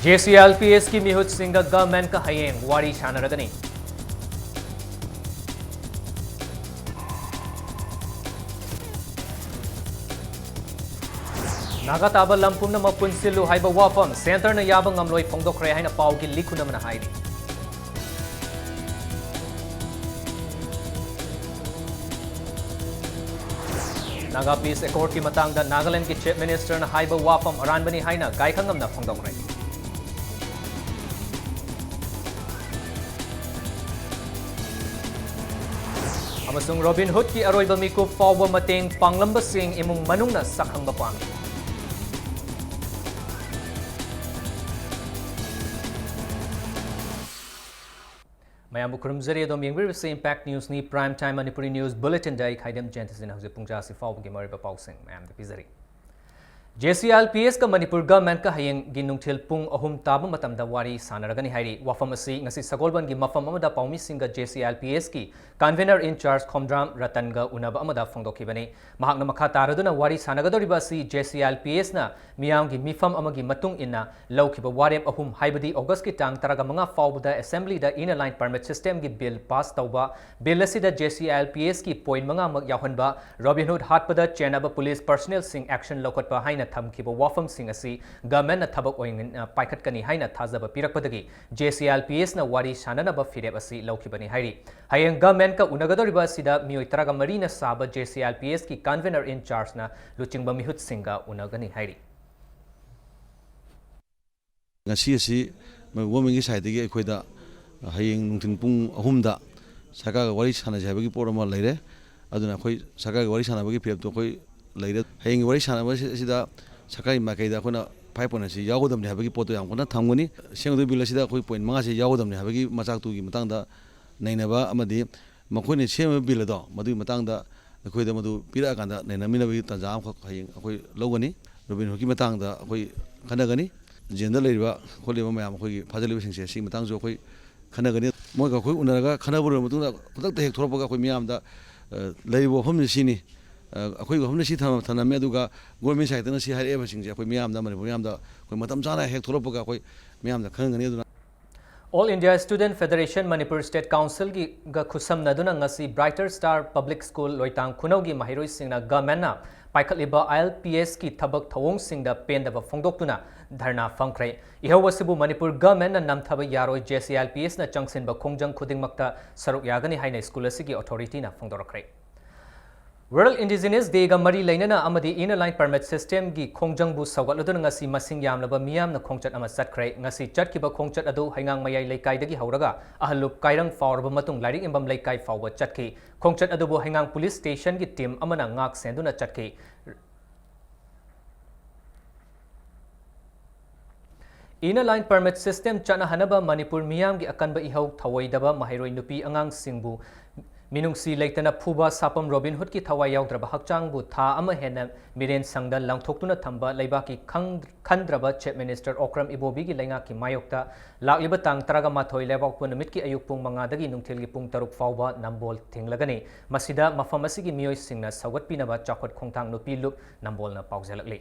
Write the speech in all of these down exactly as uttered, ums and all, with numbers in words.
J C L P ꯑꯦꯁꯀꯤ ꯃꯤꯍꯨꯠꯁꯤꯡꯒ ꯒꯚꯔꯟꯃꯦꯟꯠꯀ ꯍꯌꯦꯡ ꯋꯥꯔꯤ ꯁꯥꯟꯅꯔꯒꯅꯤ꯫ ꯅꯥꯒꯥ ꯇꯥꯕ ꯂꯝ ꯄꯨꯝꯅꯃꯛ ꯄꯨꯟꯁꯤꯜꯂꯨ ꯍꯥꯏꯕ ꯋꯥꯐꯝ ꯁꯦꯟꯇꯔꯅ ꯌꯥꯕ ꯉꯝꯂꯣꯏ ꯐꯣꯡꯗꯣꯛꯈ꯭ꯔꯦ ꯍꯥꯏꯅ ꯄꯥꯎꯒꯤ ꯂꯤꯈꯨꯟ ꯑꯃꯅ ꯍꯥꯏꯔꯤ꯫ ꯅꯥꯒꯥ ꯄꯤꯁ ꯑꯦꯀꯣꯔꯗꯀꯤ ꯃꯇꯥꯡꯗ ꯅꯥꯒꯥꯂꯦꯟꯗꯒꯤ ꯆꯤꯐ ꯃꯤꯅꯤꯁꯇꯔꯅ ꯍꯥꯏꯕ ꯋꯥꯐꯝ ꯑꯔꯥꯟꯕꯅꯤ ꯍꯥꯏꯅ ꯒꯥꯏꯈꯪꯉꯝꯅ ꯐꯣꯡꯗꯣꯛꯈ꯭ꯔꯦ꯫ ꯑꯃꯁꯨꯡ ꯔꯣꯕꯤꯟ ꯍꯨꯗꯀꯤ ꯑꯔꯣꯏꯕ ꯃꯤꯀꯨꯞ ꯐꯥꯎꯕ ꯃꯇꯦꯡ ꯄꯥꯡꯂꯝꯕꯁꯤꯡ ꯏꯃꯨꯡ ꯃꯅꯨꯡꯅ ꯁꯛꯈꯪꯕ ꯄꯥꯝꯃꯤ꯫ ꯃꯌꯥꯝꯕꯨ ꯈꯨꯔꯨꯝꯖꯔꯤ꯫ ꯑꯗꯣꯝ ꯌꯦꯡꯕꯤꯔꯤꯕꯁꯤ Impact Newsꯅꯤ꯫ Prime Time Manipuri News Bulletinꯗ ꯑꯩ ꯈꯥꯏꯗꯦꯝ ꯖꯌꯟꯇꯁꯤꯅ ꯍꯧꯖꯤꯛ ꯄꯨꯡ ꯇꯔꯥꯁꯤ ꯐꯥꯎꯕꯒꯤ ꯃꯔꯨꯑꯣꯏꯕ ꯄꯥꯎꯁꯤꯡ ꯃꯌꯥꯝꯗ ꯄꯤꯖꯔꯤ꯫ ꯖꯦ ꯁꯤ ꯑꯦꯜ ꯄꯤ ꯑꯦꯁꯀ ꯃꯅꯤꯄꯨꯔ ꯒꯚꯔꯟꯃꯦꯟꯠꯀ ꯍꯌꯦꯡꯒꯤ ꯅꯨꯡꯊꯤꯜ ꯄꯨꯡ ꯑꯍꯨꯝ ꯇꯥꯕ ꯃꯇꯝꯗ ꯋꯥꯔꯤ ꯁꯥꯟꯅꯔꯒꯅꯤ ꯍꯥꯏꯔꯤ꯫ ꯋꯥꯐꯝ ꯑꯁꯤ ꯉꯁꯤ ꯁꯒꯣꯜꯕꯟꯒꯤ ꯃꯐꯝ ꯑꯃꯗ ꯄꯥꯎꯃꯤꯁꯤꯡꯒ ꯖꯦ ꯁꯤ ꯑꯦꯜ ꯄꯤ ꯑꯦꯁꯀꯤ convener in charge ꯈꯣꯝꯗ꯭ꯔꯥꯝ ꯔꯇꯟꯒ ꯎꯅꯕ ꯑꯃꯗ ꯐꯣꯡꯗꯣꯛꯈꯤꯕꯅꯤ꯫ ꯃꯍꯥꯛꯅ ꯃꯈꯥ ꯇꯥꯔꯗꯨꯅ ꯋꯥꯔꯤ ꯁꯥꯟꯅꯒꯗꯧꯔꯤꯕ ꯑꯁꯤ ꯖꯦ ꯁꯤ ꯑꯦꯜ ꯄꯤ ꯑꯦꯁꯅ ꯃꯤꯌꯥꯝꯒꯤ ꯃꯤꯐꯝ ꯑꯃꯒꯤ ꯃꯇꯨꯡ ꯏꯟꯅ ꯂꯧꯈꯤꯕ ꯋꯥꯔꯦꯞ ꯑꯍꯨꯝ, ꯍꯥꯏꯕꯗꯤ Augustꯀꯤ ꯇꯥꯡ ꯇꯔꯥꯃꯉꯥ ꯐꯥꯎꯕꯗ Assemblyꯗ Inner Line Permit Systemꯒꯤ bill pass ꯇꯧꯕ, bill ꯑꯁꯤꯗ ꯖꯦ ꯁꯤ ꯑꯦꯜ ꯄꯤ ꯑꯦꯁꯀꯤ point ꯃꯉꯥꯃꯛ ꯌꯥꯎꯍꯟꯕ, ꯔꯣꯕꯤꯟ ꯍꯨꯗ ꯍꯥꯠꯄꯗ ꯆꯦꯟꯅꯕ police personnelꯁꯤꯡ action ꯂꯧꯈꯠꯄ ꯍꯥꯏꯅ ꯊꯝꯈꯤꯕ ꯋꯥꯐꯝꯁꯤꯡ ꯑꯁꯤ ꯒꯚꯔꯟꯃꯦꯟꯠꯅ ꯊꯕꯛ ꯑꯣꯏꯅ ꯄꯥꯏꯈꯠꯀꯅꯤ ꯍꯥꯏꯅ ꯊꯥꯖꯕ ꯄꯤꯔꯛꯄꯗꯒꯤ ꯖꯦ ꯁꯤ ꯑꯥꯏ ꯑꯦꯜ ꯄꯤ ꯑꯦꯁꯅ ꯋꯥꯔꯤ ꯁꯥꯅꯅꯕ ꯐꯤꯔꯦꯞ ꯑꯁꯤ ꯂꯧꯈꯤꯕꯅꯤ ꯍꯥꯏꯔꯤ꯫ ꯍꯌꯦꯡ ꯒꯚꯔꯟꯃꯦꯟꯠꯀ ꯎꯅꯒꯗꯧꯔꯤꯕ ꯑꯁꯤꯗ ꯃꯤꯑꯣꯏ ꯇꯔꯥꯒ ꯃꯔꯤꯅ ꯁꯥꯕ J C I L P ꯑꯦꯁꯀꯤ convener in chargeꯅ ꯂꯨꯆꯤꯡꯕ ꯃꯤꯍꯨꯠꯁꯤꯡꯒ ꯎꯅꯒꯅꯤ ꯍꯥꯏꯔꯤ꯫ ꯉꯁꯤ ꯑꯁꯤ ꯃꯣꯏ ꯒꯣꯔꯃꯦꯟꯒꯤ ꯁꯥꯏꯠꯇꯒꯤ ꯑꯩꯈꯣꯏꯗ ꯍꯌꯦꯡ ꯅꯨꯡꯊꯤꯜ ꯄꯨꯡ ꯑꯍꯨꯝꯗ ꯁꯔꯀꯥꯔꯒ ꯋꯥꯔꯤ ꯁꯥꯟꯅꯁꯤ ꯍꯥꯏꯕꯒꯤ ꯄꯣꯠ ꯑꯃ ꯂꯩꯔꯦ꯫ ꯑꯗꯨꯅ ꯑꯩꯈꯣꯏ ꯁꯔꯀꯥꯔꯒ ꯋꯥꯔꯤ ꯁꯥꯟꯅꯕꯒꯤ ꯐꯤꯔꯦꯞꯇꯣ ꯑꯩꯈꯣꯏ ꯂꯩꯔꯦ꯫ ꯍꯌꯦꯡꯒꯤ ꯋꯥꯔꯤ ꯁꯥꯟꯅꯕ ꯑꯁꯤꯗ ꯁꯔꯀꯥꯔꯒꯤ ꯃꯥꯏꯀꯩꯗ ꯑꯩꯈꯣꯏꯅ five point ꯑꯁꯤ ꯌꯥꯎꯒꯗꯕꯅꯤ ꯍꯥꯏꯕꯒꯤ ꯄꯣꯠꯇꯣ ꯌꯥꯝ ꯀꯟꯅ ꯊꯝꯒꯅꯤ꯫ ꯁꯦꯝꯒꯗꯧꯔꯤꯕ ꯕꯤꯜ ꯑꯁꯤꯗ ꯑꯩꯈꯣꯏ point ꯃꯉꯥꯁꯤ ꯌꯥꯎꯒꯗꯕꯅꯤ ꯍꯥꯏꯕꯒꯤ ꯃꯆꯥꯛꯇꯨꯒꯤ ꯃꯇꯥꯡꯗ ꯅꯩꯅꯕ ꯑꯃꯗꯤ ꯃꯈꯣꯏꯅ ꯁꯦꯝꯃꯤꯕ ꯕꯤꯜ ꯑꯗꯣ ꯃꯗꯨꯒꯤ ꯃꯇꯥꯡꯗ ꯑꯩꯈꯣꯏꯗ ꯃꯗꯨ ꯄꯤꯔꯛꯑꯀꯥꯟꯗ ꯅꯩꯅꯃꯤꯟꯅꯕꯒꯤ ꯇꯥꯟꯖꯥ ꯑꯃꯈꯛ ꯍꯌꯦꯡ ꯑꯩꯈꯣꯏ ꯂꯧꯒꯅꯤ꯫ ꯔꯣꯕꯤꯟꯍꯨꯗꯀꯤ ꯃꯇꯥꯡꯗ ꯑꯩꯈꯣꯏ ꯈꯟꯅꯒꯅꯤ꯫ ꯖꯦꯜꯗ ꯂꯩꯔꯤꯕ ꯈꯣꯠꯂꯤꯕ ꯃꯌꯥꯝ ꯑꯩꯈꯣꯏꯒꯤ ꯐꯥꯖꯤꯜꯂꯤꯕꯁꯤꯡꯁꯦ ꯁꯤꯒꯤ ꯃꯇꯥꯡꯁꯨ ꯑꯩꯈꯣꯏ ꯈꯟꯅꯒꯅꯤ꯫ ꯃꯣꯏꯒ ꯑꯩꯈꯣꯏ ꯎꯅꯔꯒ ꯈꯟꯅꯕ ꯂꯣꯏꯔꯕ ꯃꯇꯨꯡꯗ ꯈꯨꯗꯛꯇ ꯍꯦꯛ ꯊꯣꯛꯂꯛꯄꯒ ꯑꯩꯈꯣꯏ ꯃꯤꯌꯥꯝꯗ, ꯑ, ꯂꯩꯔꯤꯕ ꯋꯥꯐꯝꯁꯤ ꯁꯤꯅꯤ, ꯑ, ꯑꯩꯈꯣꯏꯒꯤ ꯋꯥꯐꯝꯅ ꯁꯤ ꯊꯝ-, ꯊꯝꯂꯝꯃꯤ, ꯑꯗꯨꯒ ꯒꯣꯔꯃꯦꯟ ꯁꯥꯏꯠꯇꯅ ꯁꯤ ꯍꯥꯏꯔꯛꯏꯕꯁꯤꯡꯁꯦ ꯑꯩꯈꯣꯏ ꯃꯤꯌꯥꯝꯗ, ꯃꯅꯤꯄꯨꯔ ꯃꯤꯌꯥꯝꯗ ꯑꯩꯈꯣꯏ ꯃꯇꯝ ꯆꯥꯅ ꯍꯦꯛ ꯊꯣꯛꯂꯛꯄꯒ ꯑꯩꯈꯣꯏ ꯃꯤꯌꯥꯝꯗ ꯈꯪꯍꯟꯒꯅꯤ꯫ ꯑꯗꯨꯅ All India Student Federation Manipur State Councilꯒ ꯈꯨꯠꯁꯝꯅꯗꯨꯅ ꯉꯁꯤ Brighter Star Public School ꯂꯣꯏꯇꯥꯡ ꯈꯨꯅꯧꯒꯤ ꯃꯍꯩꯔꯣꯏꯁꯤꯡꯅ ꯒꯚꯔꯟꯃꯦꯟꯠꯅ ꯄꯥꯏꯈꯠꯂꯤꯕ ꯑꯥꯏ ꯑꯦꯜ ꯄꯤ ꯑꯦꯁꯀꯤ ꯊꯕꯛ ꯊꯧꯑꯣꯡꯁꯤꯡꯗ ꯄꯦꯟꯗꯕ ꯐꯣꯡꯗꯣꯛꯇꯨꯅ ꯙꯔꯅꯥ ꯐꯝꯈ꯭ꯔꯦ꯫ ꯏꯍꯧ ꯑꯁꯤꯕꯨ ꯃꯅꯤꯄꯨꯔ ꯒꯚꯔꯟꯃꯦꯟꯠꯅ ꯅꯝꯊꯕ ꯌꯥꯔꯣꯏ, ꯖꯦ ꯁꯤ ꯑꯥꯏ ꯑꯦꯜ ꯄꯤ ꯑꯦꯁꯅ ꯆꯪꯁꯤꯟꯕ ꯈꯣꯡꯖꯪ ꯈꯨꯗꯤꯡꯃꯛꯇ ꯁꯔꯨꯛ ꯌꯥꯒꯅꯤ ꯍꯥꯏꯅ ꯁ꯭ꯀꯨꯜ ꯑꯁꯤꯒꯤ ꯑꯣꯊꯣꯔꯤꯇꯤꯅ ꯐꯣꯡꯗꯣꯔꯛꯈ꯭ꯔꯦ꯫ World Indigenous Dayꯒ ꯃꯔꯤ ꯂꯩꯅꯅ ꯑꯃꯗꯤ Inner Line Permit Systemꯒꯤ ꯈꯣꯡꯖꯪꯕꯨ ꯁꯧꯒꯠꯂꯗꯨꯅ ꯉꯁꯤ ꯃꯁꯤꯡ ꯌꯥꯝꯂꯕ ꯃꯤꯌꯥꯝꯅ ꯈꯣꯡꯆꯠ ꯑꯃ ꯆꯠꯈ꯭ꯔꯦ꯫ ꯉꯁꯤ ꯆꯠꯈꯤꯕ ꯈꯣꯡꯆꯠ ꯑꯗꯨ ꯍꯩꯉꯥꯡ ꯃꯌꯥꯏ ꯂꯩꯀꯥꯏꯗꯒꯤ ꯍꯧꯔꯒ ꯑꯍꯜꯂꯨꯞ ꯀꯥꯏꯔꯪ ꯐꯥꯎꯔꯕ ꯃꯇꯨꯡ ꯂꯥꯏꯔꯤꯛ ꯌꯦꯟꯐꯝ ꯂꯩꯀꯥꯏ ꯐꯥꯎꯕ ꯆꯠꯈꯤ꯫ ꯈꯣꯡꯆꯠ ꯑꯗꯨꯕꯨ ꯍꯩꯉꯥꯡ police stationꯒꯤ team ꯑꯃꯅ ꯉꯥꯛ ꯁꯦꯟꯗꯨꯅ ꯆꯠꯈꯤ꯫ Inner Line Permit System ꯆꯠꯅꯍꯟꯅꯕ Manipur ꯃꯤꯌꯥꯝꯒꯤ ꯑꯀꯟꯕ ꯏꯍꯧ, ꯊꯧꯑꯣꯏꯗꯕ ꯃꯍꯩꯔꯣꯏ ꯅꯨꯄꯤ ꯑꯉꯥꯡꯁꯤꯡꯕꯨ ꯃꯤꯅꯨꯡꯁꯤ ꯂꯩꯇꯅ ꯐꯨꯕ, ꯁꯥꯄꯝ ꯔꯣꯕꯤꯟꯍꯨꯗꯀꯤ ꯊꯋꯥꯏ ꯌꯥꯎꯗ꯭ꯔꯕ ꯍꯛꯆꯥꯡꯕꯨ ꯊꯥ ꯑꯃ ꯍꯦꯟꯅ ꯃꯤꯔꯦꯟ ꯁꯪꯗ ꯂꯪꯊꯣꯛꯇꯨꯅ ꯊꯝꯕ ꯂꯩꯕꯥꯛꯀꯤ ꯈꯪ-, ꯈꯟꯗ꯭ꯔꯕ Chief Minister ꯑꯣꯀ꯭ꯔꯝ ꯏꯕꯣꯕꯤꯒꯤ ꯂꯩꯉꯥꯛꯀꯤ ꯃꯥꯌꯣꯛꯇ ꯂꯥꯛꯂꯤꯕ ꯇꯥꯡ ꯇꯔꯥꯃꯥꯊꯣꯏ ꯂꯩꯕꯥꯛꯄꯣꯛꯄ ꯅꯨꯃꯤꯠꯀꯤ ꯑꯌꯨꯛ ꯄꯨꯡ ꯃꯉꯥꯗꯒꯤ ꯅꯨꯡꯊꯤꯜꯒꯤ ꯄꯨꯡ ꯇꯔꯨꯛ ꯐꯥꯎꯕ ꯅꯝꯕꯣꯜ ꯊꯤꯡꯂꯒꯅꯤ꯫ ꯃꯁꯤꯗ ꯃꯐꯝ ꯑꯁꯤꯒꯤ ꯃꯤꯑꯣꯏꯁꯤꯡꯅ ꯁꯧꯒꯠꯄꯤꯅꯕ ꯆꯥꯎꯈꯠ ꯈꯣꯡꯊꯥꯡ ꯅꯨꯄꯤ ꯂꯨꯞ ꯅꯝꯕꯣꯜꯅ ꯄꯥꯎꯖꯦꯜꯂꯛꯂꯤ꯫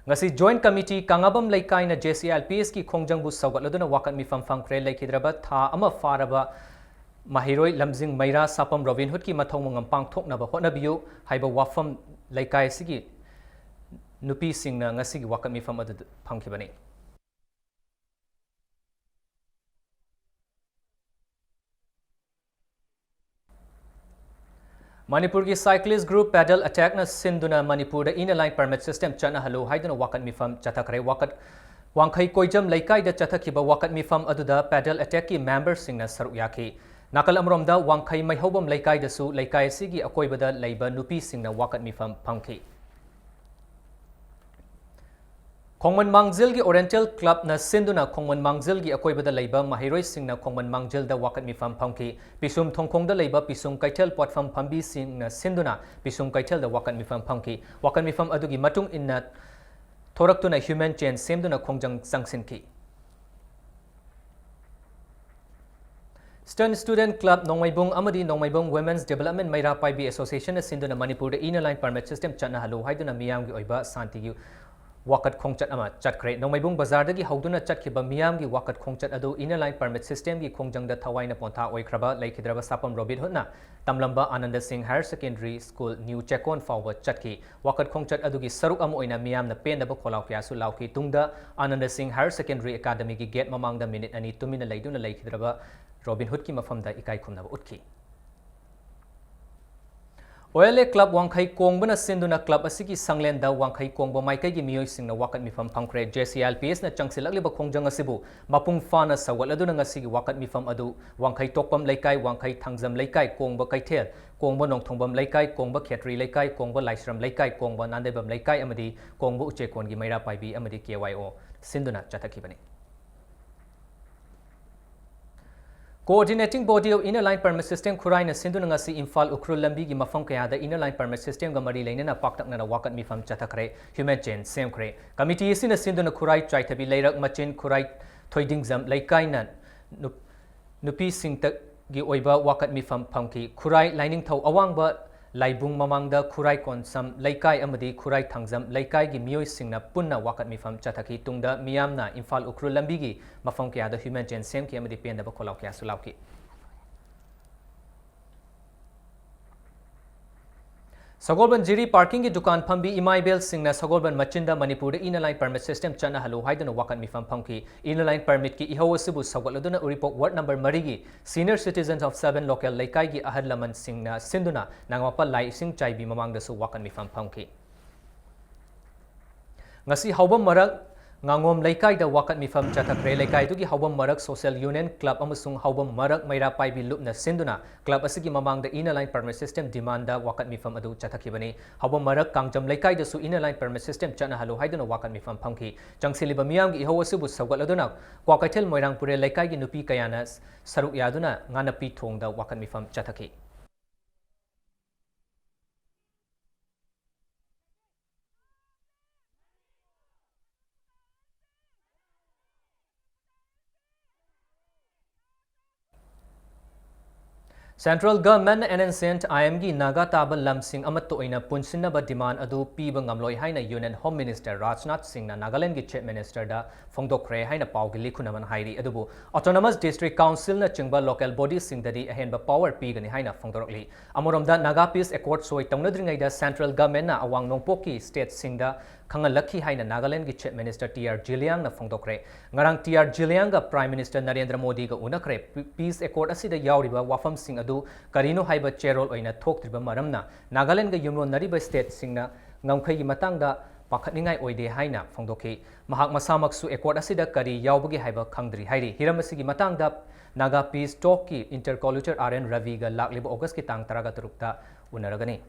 ꯉꯁꯤ Joint Committee ꯀꯥꯉꯥꯕꯝ ꯂꯩꯀꯥꯏꯅ J C I L P S ꯀꯤ ꯈꯣꯡꯖꯪꯕꯨ ꯁꯧꯒꯠꯂꯗꯨꯅ ꯋꯥꯀꯠ ꯃꯤꯐꯝ ꯐꯝꯈ꯭ꯔꯦ꯫ ꯂꯩꯈꯤꯗ꯭ꯔꯕ ꯊꯥ ꯑꯃ ꯐꯥꯔꯕ ꯃꯍꯩꯔꯣꯏ ꯂꯝꯖꯤꯡ ꯃꯩꯔꯥ ꯁꯥꯄꯝ ꯔꯣꯕꯤꯟꯍꯨꯗꯀꯤ ꯃꯊꯧ ꯃꯉꯝ ꯄꯥꯡꯊꯣꯛꯅꯕ ꯍꯣꯠꯅꯕꯤꯌꯨ ꯍꯥꯏꯕ ꯋꯥꯐꯝ ꯂꯩꯀꯥꯏ ꯑꯁꯤꯒꯤ ꯅꯨꯄꯤꯁꯤꯡꯅ ꯉꯁꯤꯒꯤ ꯋꯥꯀꯠ ꯃꯤꯐꯝ ꯑꯗꯨꯗ ꯐꯝꯈꯤꯕꯅꯤ꯫ ꯃꯅꯤꯄꯨꯔꯒꯤ cyclist group Pedal Attackꯅ ꯁꯤꯟꯗꯨꯅ ꯃꯅꯤꯄꯨꯔꯗ inner line permit system ꯆꯠꯅꯍꯜꯂꯨ ꯍꯥꯏꯗꯨꯅ ꯋꯥꯀꯠ ꯃꯤꯐꯝ ꯆꯠꯊꯈ꯭ꯔꯦ꯫ ꯋꯥꯀꯠ, ꯋꯥꯡꯈꯩ ꯀꯣꯏꯖꯝ ꯂꯩꯀꯥꯏꯗ ꯆꯠꯊꯈꯤꯕ ꯋꯥꯀꯠ ꯃꯤꯐꯝ ꯑꯗꯨꯗ Pedal Attackꯀꯤ memberꯁꯤꯡꯅ ꯁꯔꯨꯛ ꯌꯥꯈꯤ꯫ ꯅꯥꯀꯜ ꯑꯃꯔꯣꯝꯗ ꯋꯥꯡꯈꯩ ꯃꯩꯍꯧꯕꯝ ꯂꯩꯀꯥꯏꯗꯁꯨ ꯂꯩꯀꯥꯏ ꯑꯁꯤꯒꯤ ꯑꯀꯣꯏꯕꯗ ꯂꯩꯕ ꯅꯨꯄꯤꯁꯤꯡꯅ ꯋꯥꯀꯠ ꯃꯤꯐꯝ ꯐꯝꯈꯤ꯫ ꯈꯣꯡꯃꯟ ꯃꯥꯡꯖꯤꯜꯒꯤ Oriental Clubꯅ ꯁꯤꯟꯗꯨꯅ ꯈꯣꯡꯃꯟ ꯃꯥꯡꯖꯤꯜꯒꯤ ꯑꯀꯣꯏꯕꯗ ꯂꯩꯕ ꯃꯍꯩꯔꯣꯏꯁꯤꯡꯅ ꯈꯣꯡꯃꯟ ꯃꯥꯡꯖꯤꯜꯗ ꯋꯥꯀꯠ ꯃꯤꯐꯝ ꯐꯝꯈꯤ꯫ ꯄꯤꯁꯨꯝ ꯊꯣꯡꯈꯣꯡꯗ ꯂꯩꯕ ꯄꯤꯁꯨꯝ ꯀꯩꯊꯦꯜ ꯄꯣꯠꯐꯝ ꯐꯝꯕꯤꯁꯤꯡꯅ ꯁꯤꯟꯗꯨꯅ ꯄꯤꯁꯨꯝ ꯀꯩꯊꯦꯜꯗ ꯋꯥꯀꯠ ꯃꯤꯐꯝ ꯐꯝꯈꯤ꯫ ꯋꯥꯀꯠ ꯃꯤꯐꯝ ꯑꯗꯨꯒꯤ ꯃꯇꯨꯡ ꯏꯟꯅ ꯊꯣꯔꯛꯇꯨꯅ human chain ꯁꯦꯝꯗꯨꯅ ꯈꯣꯡꯖꯪ ꯆꯪꯁꯤꯟꯈꯤ꯫ Eastern Student Club ꯅꯣꯡꯃꯩꯕꯨꯡ ꯑꯃꯗꯤ ꯅꯣꯡꯃꯩꯕꯨꯡ Women's Development ꯃꯩꯔꯥ ꯄꯥꯏꯕꯤ Associationꯅ ꯁꯤꯟꯗꯨꯅ ꯃꯅꯤꯄꯨꯔꯗ inner line permit system ꯆꯠꯅꯍꯜꯂꯨ ꯍꯥꯏꯗꯨꯅ ꯃꯤꯌꯥꯝꯒꯤ ꯑꯣꯏꯕ ꯁꯥꯟꯇꯤꯒꯤ ꯋꯥꯀꯠ ꯈꯣꯡꯆꯠ ꯑꯃ ꯆꯠꯈ꯭ꯔꯦ꯫ ꯅꯣꯡꯃꯩꯕꯨꯡ ꯕꯖꯥꯔꯗꯒꯤ ꯍꯧꯗꯨꯅ ꯆꯠꯈꯤꯕ ꯃꯤꯌꯥꯝꯒꯤ ꯋꯥꯀꯠ ꯈꯣꯡꯆꯠ ꯑꯗꯨ inner line permit systemꯒꯤ ꯈꯣꯡꯖꯪꯗ ꯊꯋꯥꯏꯅ ꯄꯣꯟꯊꯥ ꯑꯣꯏꯈ꯭ꯔꯕ ꯂꯩꯈꯤꯗ꯭ꯔꯕ ꯁꯥꯄꯝ ꯔꯣꯕꯤꯟ ꯍꯨꯗꯅ ꯇꯝꯂꯝꯕ ꯑꯥꯅꯟꯗ ꯁꯤꯡ Higher Secondary School ꯅ꯭ꯌꯨ ꯆꯦꯛꯀꯣꯟ ꯐꯥꯎꯕ ꯆꯠꯈꯤ꯫ ꯋꯥꯀꯠ ꯈꯣꯡꯆꯠ ꯑꯗꯨꯒꯤ ꯁꯔꯨꯛ ꯑꯃ ꯑꯣꯏꯅ ꯃꯤꯌꯥꯝꯅ ꯄꯦꯟꯗꯕ ꯈꯣꯜꯂꯥꯎ ꯀꯌꯥꯁꯨ ꯂꯥꯎꯈꯤ꯫ ꯇꯨꯡꯗ ꯑꯥꯅꯟꯗ ꯁꯤꯡ Higher Secondary Academyꯒꯤ gate ꯃꯃꯥꯡꯗ ꯃꯤꯅꯤꯠ ꯑꯅꯤ ꯇꯨꯃꯤꯟꯅ ꯂꯩꯗꯨꯅ ꯂꯩꯈꯤꯗ꯭ꯔꯕ ꯔꯣꯕꯤꯟ ꯍꯨꯗꯀꯤ ꯃꯐꯝꯗ ꯏꯀꯥꯏ ꯈꯨꯝꯅꯕ ꯎꯠꯈꯤ꯫ OLA Club ꯋꯥꯡꯈꯩ ꯀꯣꯡꯕꯅ ꯁꯤꯟꯗꯨꯅ club ꯑꯁꯤꯒꯤ ꯁꯪꯂꯦꯟꯗ ꯋꯥꯡꯈꯩ ꯀꯣꯡꯕ ꯃꯥꯏꯀꯩꯒꯤ ꯃꯤꯑꯣꯏꯁꯤꯡꯅ ꯋꯥꯀꯠ ꯃꯤꯐꯝ ꯐꯝꯈ꯭ꯔꯦ꯫ JCLPSꯅ ꯆꯪꯁꯤꯜꯂꯛꯂꯤꯕ ꯈꯣꯡꯖꯪ ꯑꯁꯤꯕꯨ ꯃꯄꯨꯡ ꯐꯥꯅ ꯁꯧꯒꯠꯂꯗꯨꯅ ꯉꯁꯤꯒꯤ ꯋꯥꯀꯠ ꯃꯤꯐꯝ ꯑꯗꯨ ꯋꯥꯡꯈꯩ ꯇꯣꯛꯄꯝ ꯂꯩꯀꯥꯏ, ꯋꯥꯡꯈꯩ ꯊꯥꯡꯖꯝ ꯂꯩꯀꯥꯏ, ꯀꯣꯡꯕ ꯀꯩꯊꯦꯜ, ꯀꯣꯡꯕ ꯅꯣꯡꯊꯣꯡꯕꯝ ꯂꯩꯀꯥꯏ, ꯀꯣꯡꯕ ꯈꯦꯇ꯭ꯔꯤ ꯂꯩꯀꯥꯏ, ꯀꯣꯡꯕ ꯂꯥꯏꯁ꯭ꯔꯝ ꯂꯩꯀꯥꯏ, ꯀꯣꯡꯕ ꯅꯥꯟꯗꯩꯕꯝ ꯂꯩꯀꯥꯏ ꯑꯃꯗꯤ ꯀꯣꯡꯕ ꯎꯆꯦꯛꯀꯣꯟꯒꯤ ꯃꯩꯔꯥ ꯄꯥꯏꯕꯤ ꯑꯃꯗꯤ KYO ꯁꯤꯟꯗꯨꯅ ꯆꯠꯊꯈꯤꯕꯅꯤ꯫ Coordinating Body of Inner Line Permit System ꯈꯨꯔꯥꯏꯅ ꯁꯤꯟꯗꯨꯅ ꯉꯁꯤ ꯏꯝꯐꯥꯜ ꯎꯈ꯭ꯔꯨꯜ ꯂꯝꯕꯤꯒꯤ ꯃꯐꯝ ꯀꯌꯥꯗ inner line permit systemꯒ ꯃꯔꯤ ꯂꯩꯅꯅ ꯄꯥꯛꯇꯛꯅꯅ ꯋꯥꯀꯠ ꯃꯤꯐꯝ ꯆꯠꯊꯈ꯭ꯔꯦ꯫ Human chain ꯁꯦꯝꯈ꯭ꯔꯦ꯫ Committee ꯑꯁꯤꯅ ꯁꯤꯟꯗꯨꯅ ꯈꯨꯔꯥꯏ ꯆꯥꯏꯊꯕꯤ ꯂꯩꯔꯛ ꯃꯆꯤꯟ, ꯈꯨꯔꯥꯏ ꯊꯣꯏꯗꯤꯡꯖꯝ ꯂꯩꯀꯥꯏꯅ ꯅꯨꯞ-, ꯅꯨꯄꯤꯁꯤꯡꯇꯒꯤ ꯑꯣꯏꯕ ꯋꯥꯀꯠ ꯃꯤꯐꯝ ꯐꯝꯈꯤ꯫ ꯈꯨꯔꯥꯏ ꯂꯥꯏꯅꯤꯡꯊꯧ ꯑꯋꯥꯡꯕ ꯂꯥꯏꯕꯨꯡ ꯃꯃꯥꯡꯗ ꯈꯨꯔꯥꯏ ꯀꯣꯟꯁꯝ ꯂꯩꯀꯥꯏ ꯑꯃꯗꯤ ꯈꯨꯔꯥꯏ ꯊꯥꯡꯖꯝ ꯂꯩꯀꯥꯏꯒꯤ ꯃꯤꯑꯣꯏꯁꯤꯡꯅ ꯄꯨꯟꯅ ꯋꯥꯀꯠ ꯃꯤꯐꯝ ꯆꯠꯊꯈꯤ꯫ ꯇꯨꯡꯗ ꯃꯤꯌꯥꯝꯅ ꯏꯝꯐꯥꯜ ꯎꯈ꯭ꯔꯨꯜ ꯂꯝꯕꯤꯒꯤ ꯃꯐꯝ ꯀꯌꯥꯗ human chain ꯁꯦꯝꯈꯤ ꯑꯃꯗꯤ ꯄꯦꯟꯗꯕ ꯈꯣꯜꯂꯥꯎ ꯀꯌꯥꯁꯨ ꯂꯥꯎꯈꯤ꯫ ꯁꯒꯣꯜꯕꯟ ꯖꯤꯔꯤ ꯄꯥꯔꯀꯤꯡꯒꯤ ꯗꯨꯀꯥꯟ ꯐꯝꯕꯤ ꯏꯃꯥ ꯏꯕꯦꯜꯁꯤꯡꯅ ꯁꯒꯣꯜꯕꯟ ꯃꯆꯤꯟꯗ ꯃꯅꯤꯄꯨꯔꯗ Inner Line Permit System ꯆꯠꯅꯍꯜꯂꯨ ꯍꯥꯏꯗꯨꯅ ꯋꯥꯀꯠ ꯃꯤꯐꯝ ꯐꯝꯈꯤ꯫ Inner Line Permitꯀꯤ ꯏꯍꯧ ꯑꯁꯤꯕꯨ ꯁꯧꯒꯠꯂꯗꯨꯅ ꯎꯔꯤꯄꯣꯛ ꯋꯥꯔꯗ ꯅꯝꯕꯔ ꯃꯔꯤꯒꯤ Senior Citizens of Seven Local ꯂꯩꯀꯥꯏꯒꯤ ꯑꯍꯜ ꯂꯃꯟꯁꯤꯡꯅ ꯁꯤꯟꯗꯨꯅ ꯅꯥꯒꯥꯃꯄꯥꯜ ꯂꯥꯏ ꯏꯁꯤꯡ ꯆꯥꯏꯕꯤ ꯃꯃꯥꯡꯗꯁꯨ ꯋꯥꯀꯠ ꯃꯤꯐꯝ ꯐꯝꯈꯤ꯫ ꯉꯁꯤ ꯍꯥꯎꯕꯝ ꯃꯔꯛ ꯉꯥꯉꯣꯝ ꯂꯩꯀꯥꯏꯗ ꯋꯥꯀꯠ ꯃꯤꯐꯝ ꯆꯠꯊꯈ꯭ꯔꯦ꯫ ꯂꯩꯀꯥꯏꯗꯨꯒꯤ ꯍꯥꯎꯕꯝ ꯃꯔꯛ Social Union Club ꯑꯃꯁꯨꯡ ꯍꯥꯎꯕꯝ ꯃꯔꯛ ꯃꯩꯔꯥ ꯄꯥꯏꯕꯤ ꯂꯨꯞꯅ ꯁꯤꯟꯗꯨꯅ club ꯑꯁꯤꯒꯤ ꯃꯃꯥꯡꯗ Inner Line Permit System demandꯗ ꯋꯥꯀꯠ ꯃꯤꯐꯝ ꯑꯗꯨ ꯆꯠꯊꯈꯤꯕꯅꯤ꯫ ꯍꯥꯎꯕꯝ ꯃꯔꯛ Kangjam ꯂꯩꯀꯥꯏꯗꯁꯨ Inner Line Permit System ꯆꯠꯅꯍꯜꯂꯨ ꯍꯥꯏꯗꯨꯅ ꯋꯥꯀꯠ ꯃꯤꯐꯝ ꯐꯝꯈꯤ꯫ ꯆꯪꯁꯤꯜꯂꯤꯕ ꯃꯤꯌꯥꯝꯒꯤ ꯏꯍꯧ ꯑꯁꯤꯕꯨ ꯁꯧꯒꯠꯂꯗꯨꯅ ꯀ꯭ꯋꯥꯀꯩꯊꯦꯜ ꯃꯣꯏꯔꯥꯡ ꯄꯨꯔꯦꯜ ꯂꯩꯀꯥꯏꯒꯤ ꯅꯨꯄꯤ ꯀꯌꯥꯅ ꯁꯔꯨꯛ ꯌꯥꯗꯨꯅ ꯉꯥꯅꯞꯄꯤ ꯊꯣꯡꯗ ꯋꯥꯀꯠ ꯃꯤꯐꯝ ꯆꯠꯊꯈꯤ꯫ Central Government ꯑꯦꯟ ꯑꯦꯟꯁꯤꯌꯦꯟꯠ ꯑꯥꯏ ꯑꯦꯝꯒꯤ ꯅꯥꯒꯥ ꯇꯥꯕ ꯂꯝꯁꯤꯡ ꯑꯃꯠꯇ ꯑꯣꯏꯅ ꯄꯨꯟꯁꯤꯟꯅꯕ demand ꯑꯗꯨ ꯄꯤꯕ ꯉꯝꯂꯣꯏ ꯍꯥꯏꯅ Union Home Minister ꯔꯥꯖꯅꯥꯊ ꯁꯤꯡꯅ ꯅꯥꯒꯥꯂꯦꯟꯒꯤ Chief Ministerꯗ ꯐꯣꯡꯗꯣꯛꯈ꯭ꯔꯦ ꯍꯥꯏꯅ ꯄꯥꯎꯒꯤ ꯂꯤꯈꯨꯟ ꯑꯃꯅ ꯍꯥꯏꯔꯤ꯫ ꯑꯗꯨꯕꯨ Autonomous District Councilꯅꯆꯤꯡꯕ local bodyꯁꯤꯡꯗꯗꯤ ꯑꯍꯦꯟꯕ power ꯄꯤꯒꯅꯤ ꯍꯥꯏꯅ ꯐꯣꯡꯗꯣꯔꯛꯂꯤ꯫ ꯑꯃꯔꯣꯝꯗ ꯅꯥꯒꯥ peace accord ꯁꯣꯏ ꯇꯧꯅꯗ꯭ꯔꯤꯉꯩꯗ Central Governmentꯅ ꯑꯋꯥꯡ ꯅꯣꯡꯄꯣꯛꯀꯤ stateꯁꯤꯡꯗ ꯈꯪꯍꯜꯂꯛꯈꯤ ꯍꯥꯏꯅ ꯅꯥꯒꯥꯂꯦꯟꯒꯤ Chief Minister ꯇꯤ ꯑꯥꯔ ꯖꯤꯂꯤꯌꯥꯡꯅ ꯐꯣꯡꯗꯣꯛꯈ꯭ꯔꯦ꯫ ꯉꯔꯥꯡ ꯇꯤ ꯑꯥꯔ ꯖꯤꯂꯤꯌꯥꯡꯒ Prime Minister ꯅꯔꯦꯟꯗ꯭ꯔ ꯃꯣꯗꯤꯒ ꯎꯅꯈ꯭ꯔꯦ꯫ ꯄꯤ-, peace accord ꯑꯁꯤꯗ ꯌꯥꯎꯔꯤꯕ ꯋꯥꯐꯝꯁꯤꯡ ꯑꯗꯨ ꯀꯔꯤꯅꯣ ꯍꯥꯏꯕ ꯆꯦꯔꯣꯜ ꯑꯣꯏꯅ ꯊꯣꯛꯇ꯭ꯔꯤꯕ ꯃꯔꯝꯅ ꯅꯥꯒꯥꯂꯦꯟꯒ ꯌꯨꯝꯂꯣꯟꯅꯔꯤꯕ stateꯁꯤꯡꯅ ꯉꯝꯈꯩꯒꯤ ꯃꯇꯥꯡꯗ ꯄꯥꯈꯠꯅꯤꯡꯉꯥꯏ ꯑꯣꯏꯗꯦ ꯍꯥꯏꯅ ꯐꯣꯡꯗꯣꯛꯈꯤ꯫ ꯃꯍꯥꯛ ꯃꯁꯥꯃꯛꯁꯨ accord ꯑꯁꯤꯗ ꯀꯔꯤ ꯌꯥꯎꯕꯒꯦ ꯍꯥꯏꯕ ꯈꯪꯗ꯭ꯔꯤ ꯍꯥꯏꯔꯤ꯫ ꯍꯤꯔꯝ ꯑꯁꯤꯒꯤ ꯃꯇꯥꯡꯗ Naga Peace Talkꯀꯤ interlocutor ꯑꯥꯔ ꯑꯦꯟ ꯔꯕꯤꯒ ꯂꯥꯛꯂꯤꯕ Augustꯀꯤ ꯇꯥꯡ ꯇꯔꯥꯒ ꯇꯔꯨꯛꯇ ꯎꯅꯔꯒꯅꯤ꯫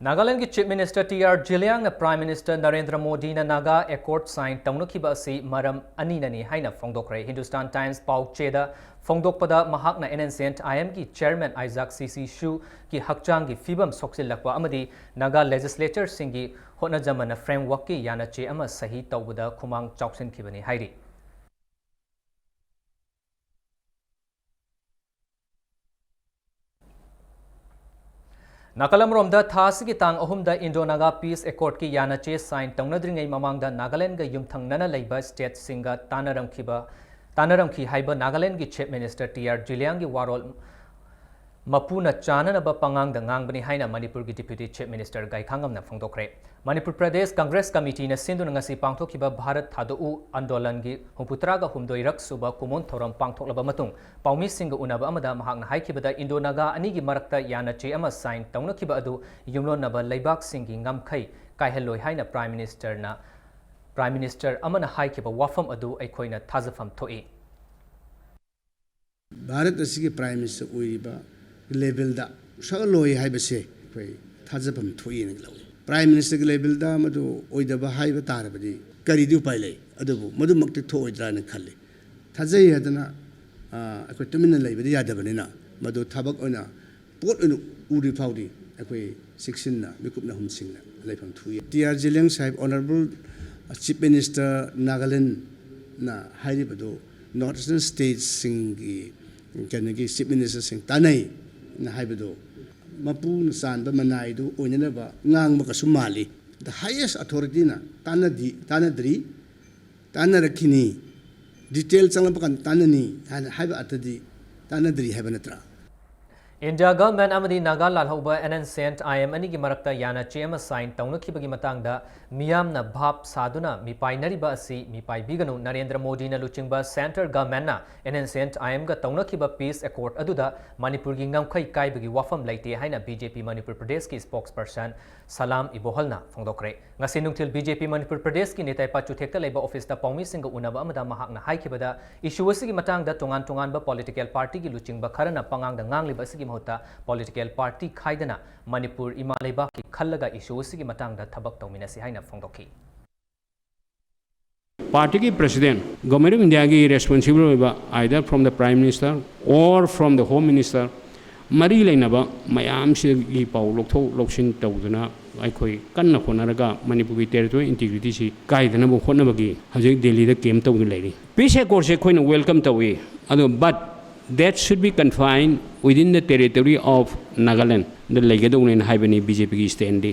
ꯅꯥꯒꯥꯂꯦꯟꯒꯤ Chief Minister ꯇꯤ ꯑꯥꯔ ꯖꯤꯂꯤꯌꯥꯡꯅ Prime Minister ꯅꯔꯦꯟꯗ꯭ꯔ ꯃꯣꯗꯤꯅ ꯅꯥꯒꯥ accord sign ꯇꯧꯅꯈꯤꯕ ꯑꯁꯤ ꯃꯔꯝ ꯑꯅꯤꯅꯅꯤ ꯍꯥꯏꯅ ꯐꯣꯡꯗꯣꯛꯈ꯭ꯔꯦ꯫ Hindustan Times ꯄꯥꯎ ꯆꯦꯗ ꯐꯣꯡꯗꯣꯛꯄꯗ, ꯃꯍꯥꯛꯅ ꯑꯦꯟ ꯑꯦꯟ ꯁꯤ ꯑꯦꯟ ꯑꯥꯏ ꯑꯦꯝꯒꯤ chairman ꯑꯥꯏꯖꯥꯛ ꯁꯤ ꯁꯤ ꯁꯨꯒꯤ ꯍꯛꯆꯥꯡꯒꯤ ꯐꯤꯕꯝ ꯁꯣꯛꯆꯤꯜꯂꯛꯄ ꯑꯃꯗꯤ ꯅꯥꯒꯥ legislatureꯁꯤꯡꯒꯤ ꯍꯣꯠꯅꯖꯃꯟꯅ frameworkꯀꯤ ꯌꯥꯅꯆꯦ ꯑꯃ ꯁꯍꯤ ꯇꯧꯕꯗ ꯈꯨꯃꯥꯡ ꯆꯥꯎꯁꯤꯟꯈꯤꯕꯅꯤ ꯍꯥꯏꯔꯤ꯫ ꯅꯥꯀꯜ ꯑꯃꯔꯣꯝꯗ, ꯊꯥ ꯑꯁꯤꯒꯤ ꯇꯥꯡ ꯑꯍꯨꯝꯗ ꯏꯟꯗꯣ ꯅꯥꯒꯥ ꯄꯤꯁ ꯑꯦꯀꯣꯔꯗꯀꯤ ꯌꯥꯅꯆꯦ ꯁꯥꯏꯟ ꯇꯧꯅꯗ꯭ꯔꯤꯉꯩ ꯃꯃꯥꯡꯗ ꯅꯥꯒꯥꯂꯦꯟꯗꯒ ꯌꯨꯝꯊꯪꯅꯅ ꯂꯩꯕ ꯁ꯭ꯇꯦꯠꯁꯤꯡꯒ ꯇꯥꯟꯅꯔꯝꯈꯤꯕ, ꯇꯥꯟꯅꯔꯝꯈꯤ ꯍꯥꯏꯕ ꯅꯥꯒꯥꯂꯦꯟꯒꯤ ꯆꯤꯐ ꯃꯤꯅꯤꯁꯇꯔ ꯇꯤ ꯑꯥꯔ ꯖꯤꯂꯤꯌꯥꯡꯒꯤ ꯋꯥꯔꯣꯜ ꯃꯄꯨꯅ ꯆꯥꯅꯅꯕ ꯄꯉꯥꯡꯗ ꯉꯥꯡꯕꯅꯤ ꯍꯥꯏꯅ ꯃꯅꯤꯄꯨꯔꯒꯤ ꯗꯤꯄ꯭ꯌꯨꯇꯤ ꯆꯤꯐ ꯃꯤꯅꯤꯁꯇꯔ ꯒꯥꯏꯈꯥꯉꯝꯅ ꯐꯣꯡꯗꯣꯛꯈ꯭ꯔꯦ꯫ ꯃꯅꯤꯄꯨꯔ ꯄ꯭ꯔꯗꯦꯁ ꯀꯪꯒ꯭ꯔꯦꯁ ꯀꯃꯤꯇꯤꯅ ꯁꯤꯟꯗꯨꯅ ꯉꯁꯤ ꯄꯥꯡꯊꯣꯛꯈꯤꯕ ꯚꯥꯔꯠ ꯊꯥꯗꯣꯛꯎ ꯑꯟꯗꯣꯂꯟꯒꯤ ꯍꯨꯝꯐꯨꯇꯔꯥꯒ ꯍꯨꯝꯗꯣꯏꯔꯛ ꯁꯨꯕ ꯀꯨꯝꯑꯣꯟ ꯊꯧꯔꯝ ꯄꯥꯡꯊꯣꯛꯂꯕ ꯃꯇꯨꯡ, ꯄꯥꯎꯃꯤꯁꯤꯡꯒ ꯎꯅꯕ ꯑꯃꯗ ꯃꯍꯥꯛꯅ ꯍꯥꯏꯈꯤꯕꯗ, ꯏꯟꯗꯣ ꯅꯥꯒꯥ ꯑꯅꯤꯒꯤ ꯃꯔꯛꯇ ꯌꯥꯅꯆꯦ ꯑꯃ ꯁꯥꯏꯟ ꯇꯧꯅꯈꯤꯕ ꯑꯗꯨ ꯌꯨꯝꯂꯣꯟꯅꯕ ꯂꯩꯕꯥꯛꯁꯤꯡꯒꯤ ꯉꯝꯈꯩ ꯀꯥꯏꯍꯜꯂꯣꯏ ꯍꯥꯏꯅ ꯄ꯭ꯔꯥꯏꯝ ꯃꯤꯅꯤꯁꯇꯔꯅ, ꯄ꯭ꯔꯥꯏꯝ ꯃꯤꯅꯤꯁꯇꯔ ꯑꯃꯅ ꯍꯥꯏꯈꯤꯕ ꯋꯥꯐꯝ ꯑꯗꯨ ꯑꯩꯈꯣꯏꯅ ꯊꯥꯖꯐꯝ ꯊꯣꯛꯏ꯫ ꯚꯥꯔꯠ ꯑꯁꯤꯒꯤ ꯄ꯭ꯔꯥꯏꯝ ꯃꯤꯅꯤꯁꯇꯔ ꯑꯣꯏꯔꯤꯕ ꯂꯦꯚꯦꯜꯗ ꯁꯛꯂꯣꯏ ꯍꯥꯏꯕꯁꯦ ꯑꯩꯈꯣꯏ ꯊꯥꯖꯐꯝ ꯊꯣꯛꯏꯅ ꯂꯧꯏ꯫ ꯄ꯭ꯔꯥꯏꯝ ꯃꯤꯅꯤꯁꯇꯔꯒꯤ ꯂꯦꯚꯦꯜꯗ ꯃꯗꯨ ꯑꯣꯏꯗꯕ ꯍꯥꯏꯕ ꯇꯥꯔꯕꯗꯤ ꯀꯔꯤꯗꯤ ꯎꯄꯥꯏ ꯂꯩ? ꯑꯗꯨꯕꯨ ꯃꯗꯨꯃꯛꯇꯤ ꯊꯣꯛꯑꯣꯏꯗ꯭ꯔꯥꯅ ꯈꯜꯂꯤ꯫ ꯊꯥꯖꯩ ꯍꯥꯏꯗꯅ, ꯑ, ꯑꯩꯈꯣꯏ ꯇꯨꯃꯤꯟꯅ ꯂꯩꯕꯗꯤ ꯌꯥꯗꯕꯅꯤꯅ, ꯃꯗꯨ ꯊꯕꯛ ꯑꯣꯏꯅ, ꯄꯣꯠ ꯑꯣꯏꯅ ꯎꯗ꯭ꯔꯤ ꯐꯥꯎꯗꯤ ꯑꯩꯈꯣꯏ ꯆꯦꯛꯁꯤꯟꯅ ꯃꯤꯀꯨꯞꯅ ꯍꯨꯝꯁꯤꯡꯅ ꯂꯩꯐꯝ ꯊꯣꯛꯏ꯫ ꯇꯤ ꯑꯥꯔ ꯖꯤꯂꯤꯌꯥꯡ ꯁꯥꯍꯦꯕ, ꯑꯣꯅꯔꯦꯕꯜ ꯆꯤꯐ ꯃꯤꯅꯤꯁꯇꯔ ꯅꯥꯒꯥꯂꯦꯟꯅ ꯍꯥꯏꯔꯤꯕꯗꯨ ꯅꯣꯔꯠ ꯏꯁꯇꯔꯟ ꯁ꯭ꯇꯦꯠꯁꯤꯡꯒꯤ ꯀꯩꯅꯣꯒꯤ ꯆꯤꯐ ꯃꯤꯅꯤꯁꯇꯔꯁꯤꯡ ꯇꯥꯟꯅꯩꯅ ꯍꯥꯏꯕꯗꯨ ꯃꯄꯨꯅ ꯆꯥꯟꯕ ꯃꯅꯥꯏꯗꯨ ꯑꯣꯏꯅꯅꯕ ꯉꯥꯡꯕꯒꯁꯨ ꯃꯥꯜꯂꯤ꯫ The highest authorityꯅ ꯇꯥꯟꯅꯗꯤ, ꯇꯥꯟꯅꯗ꯭ꯔꯤ, ꯇꯥꯟꯅꯔꯛꯈꯤꯅꯤ, ꯗꯤꯇꯦꯜ ꯆꯪꯂꯛꯄ ꯀꯥꯟꯗ ꯇꯥꯟꯅꯅꯤ ꯍꯥꯏꯅ ꯍꯥꯏꯕ ꯑꯥꯔꯊꯗꯤ ꯇꯥꯟꯅꯗ꯭ꯔꯤ ꯍꯥꯏꯕ ꯅꯠꯇ꯭ꯔꯥ? ꯏꯟꯗꯤꯌꯥ ꯒꯚꯔꯟꯃꯦꯟꯠ ꯑꯃꯗꯤ ꯅꯥꯒꯥ ꯂꯥꯜꯍꯧꯕ N N C N I M ꯑꯅꯤꯒꯤ ꯃꯔꯛꯇ ꯌꯥꯅꯆꯦ ꯑꯃ ꯁꯥꯏꯟ ꯇꯧꯅꯈꯤꯕꯒꯤ ꯃꯇꯥꯡꯗ ꯃꯤꯌꯥꯝꯅ ꯚꯥꯞ ꯁꯥꯗꯨꯅ ꯃꯤꯄꯥꯏꯅꯔꯤꯕ ꯑꯁꯤ ꯃꯤꯄꯥꯏꯕꯤꯒꯅꯨ꯫ ꯅꯔꯦꯟꯗ꯭ꯔ ꯃꯣꯗꯤꯅ ꯂꯨꯆꯤꯡꯕ ꯁꯦꯟꯇꯔ ꯒꯚꯔꯟꯃꯦꯟꯠꯅ N N C N I ꯑꯦꯝꯒ ꯇꯧꯅꯈꯤꯕ ꯄꯤꯁ ꯑꯦꯀꯣꯔꯗ ꯑꯗꯨꯗ ꯃꯅꯤꯄꯨꯔꯒꯤ ꯉꯝꯈꯩ ꯀꯥꯏꯕꯒꯤ ꯋꯥꯐꯝ ꯂꯩꯇꯦ ꯍꯥꯏꯅ ꯕꯤ ꯖꯦ ꯄꯤ ꯃꯅꯤꯄꯨꯔ ꯄ꯭ꯔꯗꯦꯁꯀꯤ ꯁ꯭ꯄꯣꯛꯁꯄꯔꯁꯟ ꯁꯂꯥꯝ ꯏꯕꯣꯍꯜꯅ ꯐꯣꯡꯗꯣꯛꯈ꯭ꯔꯦ꯫ ꯉꯁꯤ ꯅꯨꯡꯊꯤꯜ ꯕꯤ ꯖꯦ ꯄꯤ ꯃꯅꯤꯄꯨꯔ ꯄ꯭ꯔꯗꯦꯁꯀꯤ ꯅꯦꯇꯥꯏ ꯄꯥꯆꯨꯊꯦꯛꯇ ꯂꯩꯕ ꯑꯣꯐꯤꯁꯇ ꯄꯥꯎꯃꯤꯁꯤꯡꯒ ꯎꯅꯕ ꯑꯃꯗ ꯃꯍꯥꯛꯅ ꯍꯥꯏꯈꯤꯕꯗ, ꯏꯁꯨ ꯑꯁꯤꯒꯤ ꯃꯇꯥꯡꯗ ꯇꯣꯉꯥꯟ ꯇꯣꯉꯥꯟꯕ ꯄꯣꯂꯤꯇꯤꯀꯦꯜ ꯄꯥꯔꯇꯤꯒꯤ ꯂꯨꯆꯤꯡꯕ ꯈꯔꯅ ꯄꯉꯥꯡꯗ ꯉꯥꯡꯂꯤꯕ ꯑꯁꯤꯒꯤ ꯃꯍꯨꯠꯇ ꯄꯣꯂꯤꯇꯤꯀꯦꯜ ꯄꯥꯔꯇꯤ ꯈꯥꯏꯗꯅ ꯃꯅꯤꯄꯨꯔ ꯏꯃꯥ ꯂꯩꯕꯥꯛꯀꯤ ꯈꯜꯂꯒ ꯏꯁꯨ ꯑꯁꯤꯒꯤ ꯃꯇꯥꯡꯗ ꯊꯕꯛ ꯇꯧꯃꯤꯟꯅꯁꯤ ꯍꯥꯏꯅ ꯐꯣꯡꯗꯣꯛꯈꯤ꯫ ꯄꯥꯔꯇꯤꯒꯤ ꯄ꯭ꯔꯁꯤꯗꯦꯟꯠ, ꯒꯚꯔꯟꯃꯦꯟꯠ ꯑꯣꯐ ꯏꯟꯗꯤꯌꯥꯒꯤ ꯔꯦꯁꯄꯣꯟꯁꯤꯕꯜ ꯑꯣꯏꯕ, either from the Prime Minister or from the Home Minister, ꯃꯔꯤ ꯂꯩꯅꯕ ꯃꯌꯥꯝꯁꯤꯒꯤ ꯄꯥꯎ ꯂꯧꯊꯣꯛ ꯂꯧꯁꯤꯟ ꯇꯧꯗꯨꯅ ꯑꯩꯈꯣꯏ ꯀꯟꯅ ꯍꯣꯠꯅꯔꯒ ꯃꯅꯤꯄꯨꯔꯒꯤ ꯇꯦꯔꯤꯇꯣꯔꯤꯌꯦꯜ ꯏꯟꯇꯤꯒ꯭ꯔꯤꯇꯤꯁꯤ ꯀꯥꯏꯗꯅꯕ ꯍꯣꯠꯅꯕꯒꯤ ꯍꯧꯖꯤꯛ ꯗꯦꯜꯂꯤꯗ ꯀꯦꯝꯞ ꯇꯧꯗꯨꯅ ꯂꯩꯔꯤ꯫ ꯄꯤꯁ ꯑꯦꯀꯣꯔꯗꯁꯦ ꯑꯩꯈꯣꯏꯅ ꯋꯦꯜꯀꯝ ꯇꯧꯏ, ꯑꯗꯣ but That should be confined within the territory of Nagaland ꯗ ꯂꯩꯒꯗꯧꯅꯦꯅ ꯍꯥꯏꯕꯅꯤ ꯕꯤ ꯖꯦ ꯄꯤꯒꯤ ꯁ꯭ꯇꯦꯟꯗꯤ꯫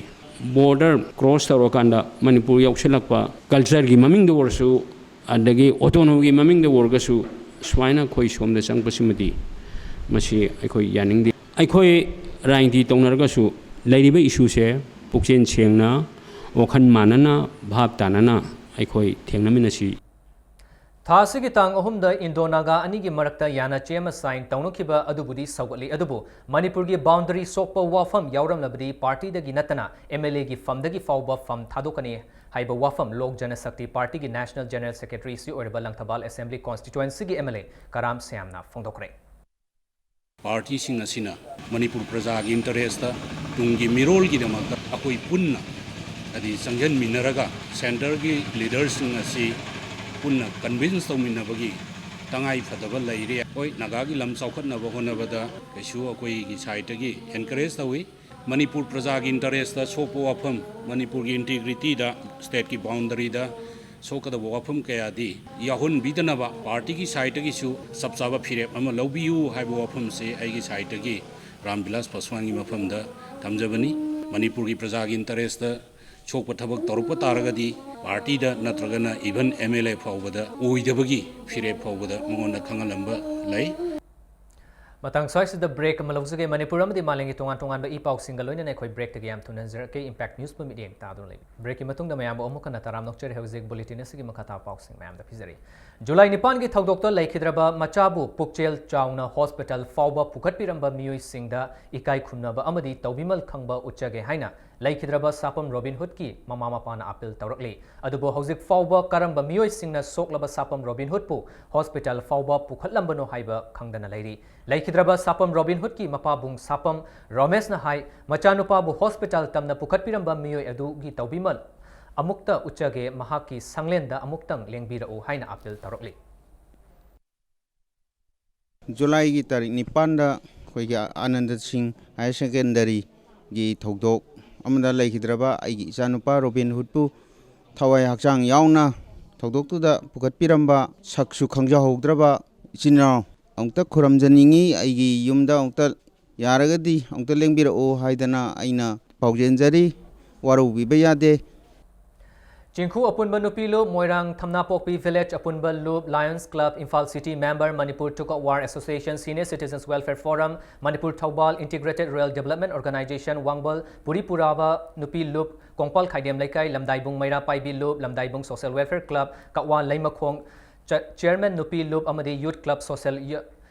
ꯕꯣꯔꯗꯔ ꯀ꯭ꯔꯣꯁ ꯇꯧꯔꯀꯥꯟꯗ ꯃꯅꯤꯄꯨꯔ ꯌꯧꯁꯤꯜꯂꯛꯄ ꯀꯜꯆꯔꯒꯤ ꯃꯃꯤꯡꯗ ꯑꯣꯏꯔꯁꯨ, ꯑꯗꯒꯤ ꯑꯣꯇꯣꯅꯣꯃꯤꯒꯤ ꯃꯃꯤꯡꯗ ꯑꯣꯏꯔꯒꯁꯨ, ꯁꯨꯃꯥꯏꯅ ꯑꯩꯈꯣꯏ ꯁꯣꯝꯗ ꯆꯪꯕꯁꯤꯃꯗꯤ ꯃꯁꯤ ꯑꯩꯈꯣꯏ ꯌꯥꯅꯤꯡꯗꯦ꯫ ꯑꯩꯈꯣꯏ ꯔꯥꯖꯅꯤꯇꯤ ꯇꯧꯅꯔꯒꯁꯨ ꯂꯩꯔꯤꯕ ꯏꯁꯨꯁꯦ ꯄꯨꯛꯆꯦꯜ ꯁꯦꯡꯅ, ꯋꯥꯈꯜ ꯃꯥꯟꯅꯅ, ꯚꯥꯞ ꯇꯥꯅꯅ ꯑꯩꯈꯣꯏ ꯊꯦꯡꯅꯃꯤꯟꯅꯁꯤ꯫ ꯊꯥ ꯑꯁꯤꯒꯤ ꯇꯥꯡ ꯑꯍꯨꯝꯗ ꯏꯟꯗꯣ ꯅꯥꯒꯥ ꯑꯅꯤꯒꯤ ꯃꯔꯛꯇ ꯌꯥꯅꯆꯦ ꯑꯃ ꯁꯥꯏꯟ ꯇꯧꯅꯈꯤꯕ ꯑꯗꯨꯕꯨꯗꯤ ꯁꯧꯒꯠꯂꯤ, ꯑꯗꯨꯕꯨ ꯃꯅꯤꯄꯨꯔꯒꯤ ꯕꯥꯎꯟꯗꯔꯤ ꯁꯣꯛꯄ ꯋꯥꯐꯝ ꯌꯥꯎꯔꯝꯂꯕꯗꯤ ꯄꯥꯔꯇꯤꯗꯒꯤ ꯅꯠꯇꯅ ꯑꯦꯝ ꯑꯦꯜ ꯑꯦꯒꯤ ꯐꯝꯗꯒꯤ ꯐꯥꯎꯕ ꯐꯝ ꯊꯥꯗꯣꯛꯀꯅꯤ ꯍꯥꯏꯕ ꯋꯥꯐꯝ ꯂꯣꯛ ꯖꯅꯁꯛꯇꯤ ꯄꯥꯔꯇꯤꯒꯤ ꯅꯦꯁꯅꯦꯜ ꯖꯦꯅꯔꯦꯜ ꯁꯦꯀ꯭ꯔꯦꯇꯔꯤꯁꯨ ꯑꯣꯏꯔꯕ ꯂꯪꯊꯕꯥꯜ ꯑꯦꯁꯦꯝꯕ꯭ꯂꯤ ꯀꯣꯟꯁꯇꯤꯇ꯭ꯋꯦꯟꯁꯤꯒꯤ ꯑꯦꯝ ꯑꯦꯜ ꯑꯦ ꯀꯔꯥꯝ ꯁꯌꯥꯝꯅ ꯐꯣꯡꯗꯣꯛꯈ꯭ꯔꯦ꯫ ꯄꯥꯔꯇꯤꯁꯤꯡ ꯑꯁꯤꯅ ꯃꯅꯤꯄꯨꯔ ꯄ꯭ꯔꯖꯥꯒꯤ ꯏꯟꯇꯔꯦꯁꯇ, ꯇꯨꯡꯒꯤ ꯃꯤꯔꯣꯜꯒꯤꯗꯃꯛꯇ ꯑꯩꯈꯣꯏ ꯄꯨꯟꯅ ꯍꯥꯏꯗꯤ ꯆꯪꯁꯤꯟꯃꯤꯟꯅꯔꯒ ꯁꯦꯟꯇꯔꯒꯤ ꯂꯤꯗꯔꯁꯤꯡ ꯑꯁꯤ ꯄꯨꯟꯅ ꯀꯟꯚꯤꯟꯁ ꯇꯧꯃꯤꯟꯅꯕꯒꯤ ꯇꯉꯥꯏ ꯐꯗꯕ ꯂꯩꯔꯦ꯫ ꯍꯣꯏ, ꯅꯥꯒꯥꯒꯤ ꯂꯝ ꯆꯥꯎꯈꯠꯅꯕ ꯍꯣꯠꯅꯕꯗ ꯀꯩꯁꯨ ꯑꯩꯈꯣꯏꯒꯤ ꯁꯥꯏꯠꯇꯒꯤ ꯑꯦꯟꯀꯔꯦꯖ ꯇꯧꯏ꯫ ꯃꯅꯤꯄꯨꯔ ꯄ꯭ꯔꯖꯥꯒꯤ ꯏꯟꯇꯔꯦꯁꯇ ꯁꯣꯛꯄ ꯋꯥꯐꯝ, ꯃꯅꯤꯄꯨꯔꯒꯤ ꯏꯟꯇꯤꯒ꯭ꯔꯤꯇꯤꯗ, ꯁ꯭ꯇꯦꯠꯀꯤ ꯕꯥꯎꯟꯗꯔꯤꯗ ꯁꯣꯛꯀꯗꯕ ꯋꯥꯐꯝ ꯀꯌꯥꯗꯤ ꯌꯥꯎꯍꯟꯕꯤꯗꯅꯕ ꯄꯥꯔꯇꯤꯒꯤ ꯁꯥꯏꯠꯇꯒꯤꯁꯨ ꯆꯞ ꯆꯥꯕ ꯐꯤꯔꯦꯞ ꯑꯃ ꯂꯧꯕꯤꯌꯨ ꯍꯥꯏꯕ ꯋꯥꯐꯝꯁꯦ ꯑꯩꯒꯤ ꯁꯥꯏꯠꯇꯒꯤ ꯔꯥꯝ ꯕꯤꯂꯥꯁ ꯄꯥꯁꯋꯥꯟꯒꯤ ꯃꯐꯝꯗ ꯊꯝꯖꯕꯅꯤ꯫ ꯃꯅꯤꯄꯨꯔꯒꯤ ꯄ꯭ꯔꯖꯥꯒꯤ ꯏꯟꯇꯔꯦꯁꯇ ꯁꯣꯛꯄ ꯊꯕꯛ ꯇꯧꯔꯛꯄ ꯇꯥꯔꯒꯗꯤ ꯄꯥꯔꯇꯤꯗ ꯅꯠꯇ꯭ꯔꯒꯅ ꯏꯚꯟ ꯑꯦꯝ ꯑꯦꯜ ꯑꯦ ꯐꯥꯎꯕꯗ ꯑꯣꯏꯗꯕꯒꯤ ꯐꯤꯔꯦꯞ ꯐꯥꯎꯕꯗ ꯃꯉꯣꯟꯗ ꯈꯪꯍꯜꯂꯝꯕ ꯂꯩ꯫ ꯃꯇꯥꯡ ꯁ꯭ꯋꯥꯏꯁꯤꯗ ꯕ꯭ꯔꯦꯛ ꯑꯃ ꯂꯧꯖꯒꯦ꯫ ꯃꯅꯤꯄꯨꯔ ꯑꯃꯗꯤ ꯃꯥꯂꯦꯝꯒꯤ ꯇꯣꯉꯥꯟ ꯇꯣꯉꯥꯟꯕ ꯏ ꯄꯥꯎꯁꯤꯡꯒ ꯂꯣꯏꯅꯅ ꯑꯩꯈꯣꯏ ꯕ꯭ꯔꯦꯛꯇꯒꯤ ꯌꯥꯝ ꯊꯨꯅ ꯍꯟꯖꯔꯛꯀꯦ꯫ ꯏꯝꯄꯦꯛ ꯅ꯭ꯌꯨꯁ ꯃꯤꯠꯌꯦꯡ ꯇꯥꯗꯨꯅ ꯂꯩꯕꯤꯌꯨ꯫ ꯕ꯭ꯔꯦꯛꯀꯤ ꯃꯇꯨꯡꯗ ꯃꯌꯥꯝꯕꯨ ꯑꯃꯨꯛ ꯍꯟꯅ ꯇꯔꯥꯝ ꯅꯣꯛꯆꯔꯤ꯫ ꯍꯧꯖꯤꯛ ꯕꯨꯂꯦꯇꯤꯟ ꯑꯁꯤꯒꯤ ꯃꯈꯥ ꯇꯥꯕ ꯄꯥꯎꯁꯤꯡ ꯃꯌꯥꯝꯗ ꯄꯤꯖꯔꯤ꯫ ꯖꯨꯂꯥꯏ ꯅꯤꯄꯥꯟꯒꯤ ꯊꯧꯗꯣꯛꯇ ꯂꯩꯈꯤꯗ꯭ꯔꯕ ꯃꯆꯥꯕꯨ ꯄꯨꯛꯆꯦꯜ ꯆꯥꯎꯅ ꯍꯣꯁꯄꯤꯇꯥꯜ ꯐꯥꯎꯕ ꯄꯨꯈꯠꯄꯤꯔꯝꯕ ꯃꯤꯑꯣꯏꯁꯤꯡꯗ ꯏꯀꯥꯏ ꯈꯨꯝꯅꯕ ꯑꯃꯗꯤ ꯇꯧꯕꯤꯃꯜ ꯈꯪꯕ ꯎꯠꯆꯒꯦ ꯍꯥꯏꯅ ꯂꯩꯈꯤꯗ꯭ꯔꯕ ꯁꯥꯄꯝ ꯔꯣꯕꯤꯟ ꯍꯨꯗꯀꯤ ꯃꯃꯥ ꯃꯄꯥꯅ ꯑꯥꯄꯤꯜ ꯇꯧꯔꯛꯂꯤ꯫ ꯑꯗꯨꯕꯨ ꯍꯧꯖꯤꯛ ꯐꯥꯎꯕ ꯀꯔꯝꯕ ꯃꯤꯑꯣꯏꯁꯤꯡꯅ ꯁꯣꯛꯂꯕ ꯁꯥꯄꯝ ꯔꯣꯕꯤꯟ ꯍꯨꯗꯄꯨ ꯍꯣꯁꯄꯤꯇꯥꯜ ꯐꯥꯎꯕ ꯄꯨꯈꯠꯂꯝꯕꯅꯣ ꯍꯥꯏꯕ ꯈꯪꯗꯅ ꯂꯩꯔꯤ꯫ ꯂꯩꯈꯤꯗ꯭ꯔꯕ ꯁꯥꯄꯝ ꯔꯣꯕꯤꯟ ꯍꯨꯗꯀꯤ ꯃꯄꯥꯕꯨꯡ ꯁꯥꯄꯝ ꯔꯣꯃꯦꯁꯅ ꯍꯥꯏ, ꯃꯆꯥꯅꯨꯄꯥꯕꯨ ꯍꯣꯁꯄꯤꯇꯥꯜ ꯇꯝꯅ ꯄꯨꯈꯠꯄꯤꯔꯝꯕ ꯃꯤꯑꯣꯏ ꯑꯗꯨꯒꯤ ꯇꯧꯕꯤꯃꯜ ꯑꯃꯨꯛꯇ ꯎꯠꯆꯒꯦ, ꯃꯍꯥꯛꯀꯤ ꯁꯪꯂꯦꯟꯗ ꯑꯃꯨꯛꯇꯪ ꯂꯦꯡꯕꯤꯔꯛꯎ ꯍꯥꯏꯅ ꯑꯥꯄꯤꯜ ꯇꯧꯔꯛꯂꯤ꯫ ꯖꯨꯂꯥꯏꯒꯤ ꯇꯥꯔꯤꯛ ꯅꯤꯄꯥꯟꯗ ꯑꯩꯈꯣꯏꯒꯤ ꯑꯥꯅꯟꯗ ꯁꯤꯡ ꯍꯥꯌꯔ ꯁꯦꯀꯦꯟꯗꯔꯤꯒꯤ ꯊꯧꯗꯣꯛ ꯑꯃꯗ ꯂꯩꯈꯤꯗ꯭ꯔꯕ ꯑꯩꯒꯤ ꯏꯆꯥꯅꯨꯄꯥ ꯔꯣꯕꯤꯟ ꯍꯨꯗꯄꯨ ꯊꯋꯥꯏ ꯍꯛꯆꯥꯡ ꯌꯥꯎꯅ ꯊꯧꯗꯣꯛꯇꯨꯗ ꯄꯨꯈꯠꯄꯤꯔꯝꯕ ꯁꯛꯁꯨ ꯈꯪꯖꯍꯧꯗ꯭ꯔꯕ ꯏꯆꯤꯟ ꯏꯅꯥꯎ ꯑꯃꯨꯛꯇ ꯈꯨꯔꯨꯝꯖꯅꯤꯡꯉꯤ, ꯑꯩꯒꯤ ꯌꯨꯝꯗ ꯑꯃꯨꯛꯇ ꯌꯥꯔꯒꯗꯤ ꯑꯃꯨꯛꯇ ꯂꯦꯡꯕꯤꯔꯛꯎ ꯍꯥꯏꯗꯅ ꯑꯩꯅ ꯄꯥꯎꯖꯦꯟꯖꯔꯤ꯫ ꯋꯥꯔꯧꯕꯤꯕ ꯌꯥꯗꯦ꯫ ꯆꯤꯡꯈꯨ ꯑꯄꯨꯟꯕ ꯅꯨꯄꯤ ꯂꯨꯞ, ꯃꯣꯏꯔꯥꯡ ꯊꯝꯅꯥꯄꯣꯛꯄꯤ village ꯑꯄꯨꯟꯕ ꯂꯨꯞ, Lions Club, Imphal City member, Manipur Tukaw War Association, Senior Citizens Welfare Forum, Manipur Thoubal Integrated Rural Development Organization, ꯋꯥꯡꯕꯜ ꯄꯨꯔꯤ ꯄꯨꯔꯥꯕ ꯅꯨꯄꯤ ꯂꯨꯞ, ꯀꯣꯡꯄꯥꯜ ꯈꯥꯏꯗꯦꯝ ꯂꯩꯀꯥꯏ, ꯂꯝꯗꯥꯏꯕꯨꯡ ꯃꯩꯔꯥ ꯄꯥꯏꯕꯤ ꯂꯨꯞ, ꯂꯝꯗꯥꯏꯕꯨꯡ Social Welfare Club, ꯀꯛꯋꯥ ꯂꯩꯃꯈꯣꯡ, ꯆ-, Chairman ꯅꯨꯄꯤ ꯂꯨꯞ ꯑꯃꯗꯤ Youth Club Social ꯌ-,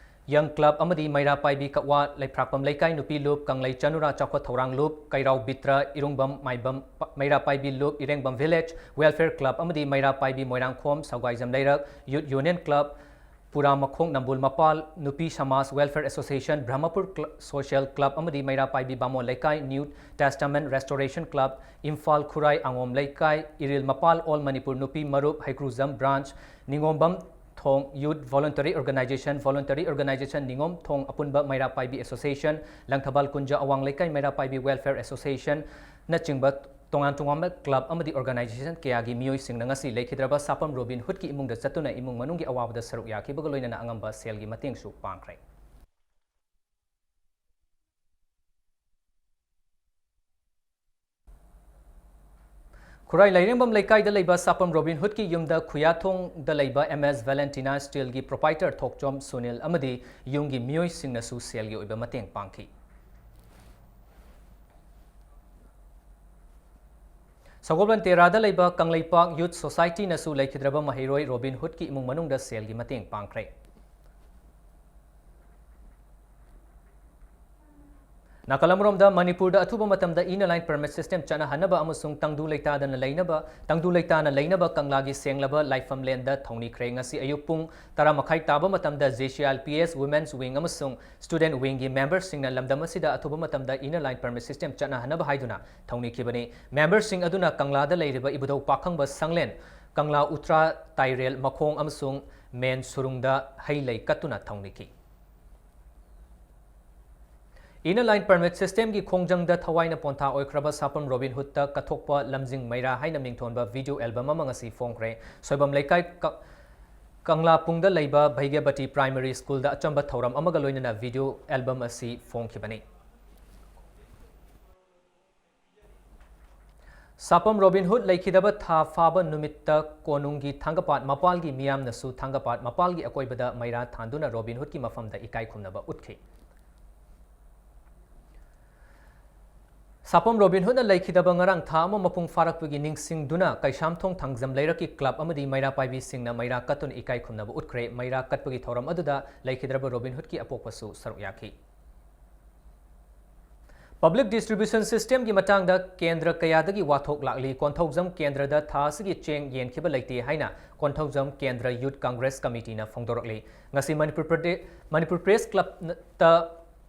Young Club ꯑꯃꯗꯤ ꯃꯩꯔꯥ ꯄꯥꯏꯕꯤ ꯀꯛꯋꯥ ꯂꯩꯐ꯭ꯔꯥꯛꯄꯝ ꯂꯩꯀꯥꯏ ꯅꯨꯄꯤ ꯂꯨꯞ, ꯀꯪꯂꯩ ꯆꯅꯨꯔꯥ ꯆꯥꯎꯈꯠ ꯊꯧꯔꯥꯡ ꯂꯨꯞ, ꯀꯩꯔꯥꯎ ꯕꯤꯇ꯭ꯔ, ꯏꯔꯨꯡꯕꯝ ꯃꯥꯏꯕꯝ ꯄ-, ꯃꯩꯔꯥ ꯄꯥꯏꯕꯤ ꯂꯨꯞ, ꯏꯔꯦꯡꯕꯝ village welfare club ꯑꯃꯗꯤ ꯃꯩꯔꯥ ꯄꯥꯏꯕꯤ ꯃꯣꯏꯔꯥꯡꯈꯣꯝ ꯁꯧꯒꯥꯏꯖꯝ ꯂꯩꯔꯛ Youth Union Club, ꯄꯨꯔꯥ ꯃꯈꯣꯡ ꯅꯝꯕꯨꯜ ꯃꯄꯥꯜ ꯅꯨꯄꯤ ꯁꯃꯥꯖ welfare association, ꯕ꯭ꯔꯍꯃꯄꯨꯔ ꯀ꯭ꯂ-, social club ꯑꯃꯗꯤ ꯃꯩꯔꯥ ꯄꯥꯏꯕꯤ ꯕꯥꯃꯣꯟ ꯂꯩꯀꯥꯏ New Testament Restoration Club, Imphal ꯈꯨꯔꯥꯏ ꯑꯉꯣꯝ ꯂꯩꯀꯥꯏ, ꯏꯔꯤꯜ ꯃꯄꯥꯜ All Manipur ꯅꯨꯄꯤ ꯃꯔꯨꯞ, ꯍꯩꯀ꯭ꯔꯨꯖꯝ branch, ꯅꯤꯉꯣꯝꯕꯝ ꯊꯣꯡ Youth Voluntary Organization, Voluntary Organization ꯅꯤꯉꯣꯝ ꯊꯣꯡ ꯑꯄꯨꯟꯕ ꯃꯩꯔꯥ ꯄꯥꯏꯕꯤ Association, ꯂꯪꯊꯕꯥꯜ ꯀꯨꯟꯖ ꯑꯋꯥꯡ ꯂꯩꯀꯥꯏ ꯃꯩꯔꯥ ꯄꯥꯏꯕꯤ Welfare Association ꯅꯆꯤꯡꯕ ꯇꯣꯉꯥꯟ ꯇꯣꯉꯥꯟꯕ club ꯑꯃꯗꯤ organization ꯀꯌꯥꯒꯤ ꯃꯤꯑꯣꯏꯁꯤꯡꯅ ꯉꯁꯤ ꯂꯩꯈꯤꯗ꯭ꯔꯕ ꯁꯥꯄꯝ ꯔꯣꯕꯤꯟ ꯍꯨꯗꯀꯤ ꯏꯃꯨꯡꯗ ꯆꯠꯇꯨꯅ ꯏꯃꯨꯡ ꯃꯅꯨꯡꯒꯤ ꯑꯋꯥꯕꯗ ꯁꯔꯨꯛ ꯌꯥꯈꯤꯕꯒ ꯂꯣꯏꯅꯅ ꯑꯉꯝꯕ ꯁꯦꯜꯒꯤ ꯃꯇꯦꯡꯁꯨ ꯄꯥꯡꯈ꯭ꯔꯦ꯫ ꯈꯨꯔꯥꯏ ꯂꯩꯔꯦꯡꯕꯝ ꯂꯩꯀꯥꯏꯗ ꯂꯩꯕ ꯁꯥꯄꯝ ꯔꯣꯕꯤꯟ ꯍꯨꯗꯀꯤ ꯌꯨꯝꯗ ꯈꯨꯌꯥꯊꯣꯡꯗ ꯂꯩꯕ M S Valentina Steelꯒꯤ proprietor ꯊꯣꯛꯆꯣꯝ ꯁꯨꯅꯤꯜ ꯑꯃꯗꯤ ꯌꯨꯝꯒꯤ ꯃꯤꯑꯣꯏꯁꯤꯡꯅꯁꯨ ꯁꯦꯜꯒꯤ ꯑꯣꯏꯕ ꯃꯇꯦꯡ ꯄꯥꯡꯈꯤ꯫ ꯁꯒꯣꯜꯕꯟ ꯇꯦꯔꯥꯗ ꯂꯩꯕ ꯀꯪꯂꯩꯄꯥꯛ Youth Societyꯅꯁꯨ ꯂꯩꯈꯤꯗ꯭ꯔꯕ ꯃꯍꯩꯔꯣꯏ ꯔꯣꯕꯤꯟ ꯍꯨꯗꯀꯤ ꯏꯃꯨꯡ ꯃꯅꯨꯡꯗ ꯁꯦꯜꯒꯤ ꯃꯇꯦꯡ ꯄꯥꯡꯈ꯭ꯔꯦ꯫ ꯅꯥꯀꯜ ꯑꯃꯔꯣꯝꯗ, ꯃꯅꯤꯄꯨꯔꯗ ꯑꯊꯨꯕ ꯃꯇꯝꯗ Inner Line Permit System ꯆꯠꯅꯍꯟꯅꯕ ꯑꯃꯁꯨꯡ ꯇꯪꯗꯨ ꯂꯩꯇꯥꯗꯅ ꯂꯩꯅꯕ, ꯇꯪꯗꯨ ꯂꯩꯇꯥꯅ ꯂꯩꯅꯕ ꯀꯪꯂꯥꯒꯤ ꯁꯦꯡꯂꯕ ꯂꯥꯏꯐꯝꯂꯦꯟꯗ ꯊꯧꯅꯤꯈ꯭ꯔꯦ꯫ ꯉꯁꯤ ꯑꯌꯨꯛ ꯄꯨꯡ ꯇꯔꯥ ꯃꯈꯥꯏ ꯇꯥꯕ ꯃꯇꯝꯗ JCILPS Women's Wing ꯑꯃꯁꯨꯡ Student Wingꯒꯤ memberꯁꯤꯡꯅ ꯂꯝꯗꯝ ꯑꯁꯤꯗ ꯑꯊꯨꯕ ꯃꯇꯝꯗ Inner Line Permit System ꯆꯠꯅꯍꯟꯅꯕ ꯍꯥꯏꯗꯨꯅ ꯊꯧꯅꯤꯈꯤꯕꯅꯤ꯫ Memberꯁꯤꯡ ꯑꯗꯨꯅ ꯀꯪꯂꯥꯗ ꯂꯩꯔꯤꯕ ꯏꯕꯨꯙꯧ ꯄꯥꯈꯪꯕ ꯁꯪꯂꯦꯟ, ꯀꯪꯂꯥ ꯎꯇ꯭ꯔꯥ ꯇꯥꯏꯔꯦꯜ ꯃꯈꯣꯡ ꯑꯃꯁꯨꯡ ꯃꯦꯟ ꯁꯨꯔꯨꯡꯗ ꯍꯩ ꯂꯩ ꯀꯠꯇꯨꯅ ꯊꯧꯅꯤꯈꯤ꯫ Inner Line Permit Systemꯒꯤ ꯈꯣꯡꯖꯪꯗ ꯊꯋꯥꯏꯅ ꯄꯣꯟꯊꯥ ꯑꯣꯏꯈ꯭ꯔꯕ ꯁꯥꯄꯝ ꯔꯣꯕꯤꯟ ꯍꯨꯗꯇ ꯀꯠꯊꯣꯛꯄ ꯂꯝꯖꯤꯡ ꯃꯩꯔꯥ ꯍꯥꯏꯅ ꯃꯤꯡꯊꯣꯟꯕ video album ꯑꯃ ꯉꯁꯤ ꯐꯣꯡꯈ꯭ꯔꯦ꯫ ꯁꯣꯏꯕꯝ ꯂꯩꯀꯥꯏ ꯀ-, ꯀꯪꯂꯥꯄꯨꯡꯗ ꯂꯩꯕ ꯚꯩꯒ꯭ꯌꯕꯇꯤ ꯄ꯭ꯔꯥꯏꯃꯔꯤ ꯁ꯭ꯀꯨꯜꯗ ꯑꯆꯝꯕ ꯊꯧꯔꯝ ꯑꯃꯒ ꯂꯣꯏꯅꯅ ꯚꯤꯗꯤꯑꯣ ꯑꯦꯜꯕꯝ ꯑꯁꯤ ꯐꯣꯡꯈꯤꯕꯅꯤ꯫ ꯁꯥꯄꯝ ꯔꯣꯕꯤꯟ ꯍꯨꯗ ꯂꯩꯈꯤꯗꯕ ꯊꯥ ꯐꯥꯕ ꯅꯨꯃꯤꯠꯇ ꯀꯣꯅꯨꯡꯒꯤ ꯊꯥꯡꯒꯄꯥꯠ ꯃꯄꯥꯜꯒꯤ ꯃꯤꯌꯥꯝꯅꯁꯨ ꯊꯥꯡꯒꯄꯥꯠ ꯃꯄꯥꯜꯒꯤ ꯑꯀꯣꯏꯕꯗ ꯃꯩꯔꯥ ꯊꯥꯟꯗꯨꯅ ꯔꯣꯕꯤꯟ ꯍꯨꯗꯀꯤ ꯃꯐꯝꯗ ꯏꯀꯥꯏ ꯈꯨꯝꯅꯕ ꯎꯠꯈꯤ꯫ ꯁꯥꯄꯝ ꯔꯣꯕꯤꯟ ꯍꯨꯗꯅ ꯂꯩꯈꯤꯗꯕ ꯉꯔꯥꯡ ꯊꯥ ꯑꯃ ꯃꯄꯨꯡ ꯐꯥꯔꯛꯄꯒꯤ ꯅꯤꯡꯁꯤꯡꯗꯨꯅ ꯀꯩꯁꯥꯝꯊꯣꯡ ꯊꯥꯡꯖꯝ ꯂꯩꯔꯛꯀꯤ ꯀ꯭ꯂꯕ ꯑꯃꯗꯤ ꯃꯩꯔꯥ ꯄꯥꯏꯕꯤꯁꯤꯡꯅ ꯃꯩꯔꯥ ꯀꯠꯇꯨꯅ ꯏꯀꯥꯏ ꯈꯨꯝꯅꯕ ꯎꯠꯈ꯭ꯔꯦ꯫ ꯃꯩꯔꯥ ꯀꯠꯄꯒꯤ ꯊꯧꯔꯝ ꯑꯗꯨꯗ ꯂꯩꯈꯤꯗ꯭ꯔꯕ ꯔꯣꯕꯤꯟ ꯍꯨꯗꯀꯤ ꯑꯄꯣꯛꯄꯁꯨ ꯁꯔꯨꯛ ꯌꯥꯈꯤ꯫ ꯄꯕ꯭ꯂꯤꯛ ꯗꯤꯁꯇ꯭ꯔꯤꯕ꯭ꯌꯨꯁꯟ ꯁꯤꯁꯇꯦꯝꯒꯤ ꯃꯇꯥꯡꯗ ꯀꯦꯟꯗ꯭ꯔ ꯀꯌꯥꯗꯒꯤ ꯋꯥꯊꯣꯛ ꯂꯥꯛꯂꯤ꯫ ꯀꯣꯟꯊꯧꯖꯝ ꯀꯦꯟꯗ꯭ꯔꯗ ꯊꯥ ꯑꯁꯤꯒꯤ ꯆꯦꯡ ꯌꯦꯟꯈꯤꯕ ꯂꯩꯇꯦ ꯍꯥꯏꯅ ꯀꯣꯟꯊꯧꯖꯝ ꯀꯦꯟꯗ꯭ꯔ ꯌꯨꯊ ꯀꯪꯒ꯭ꯔꯦꯁ ꯀꯃꯤꯇꯤꯅ ꯐꯣꯡꯗꯣꯔꯛꯂꯤ꯫ ꯉꯁꯤ ꯃꯅꯤꯄꯨꯔ ꯄ꯭ꯔꯗꯦ-, ꯃꯅꯤꯄꯨꯔ ꯄ꯭ꯔꯦꯁ ꯀ꯭ꯂꯕꯇ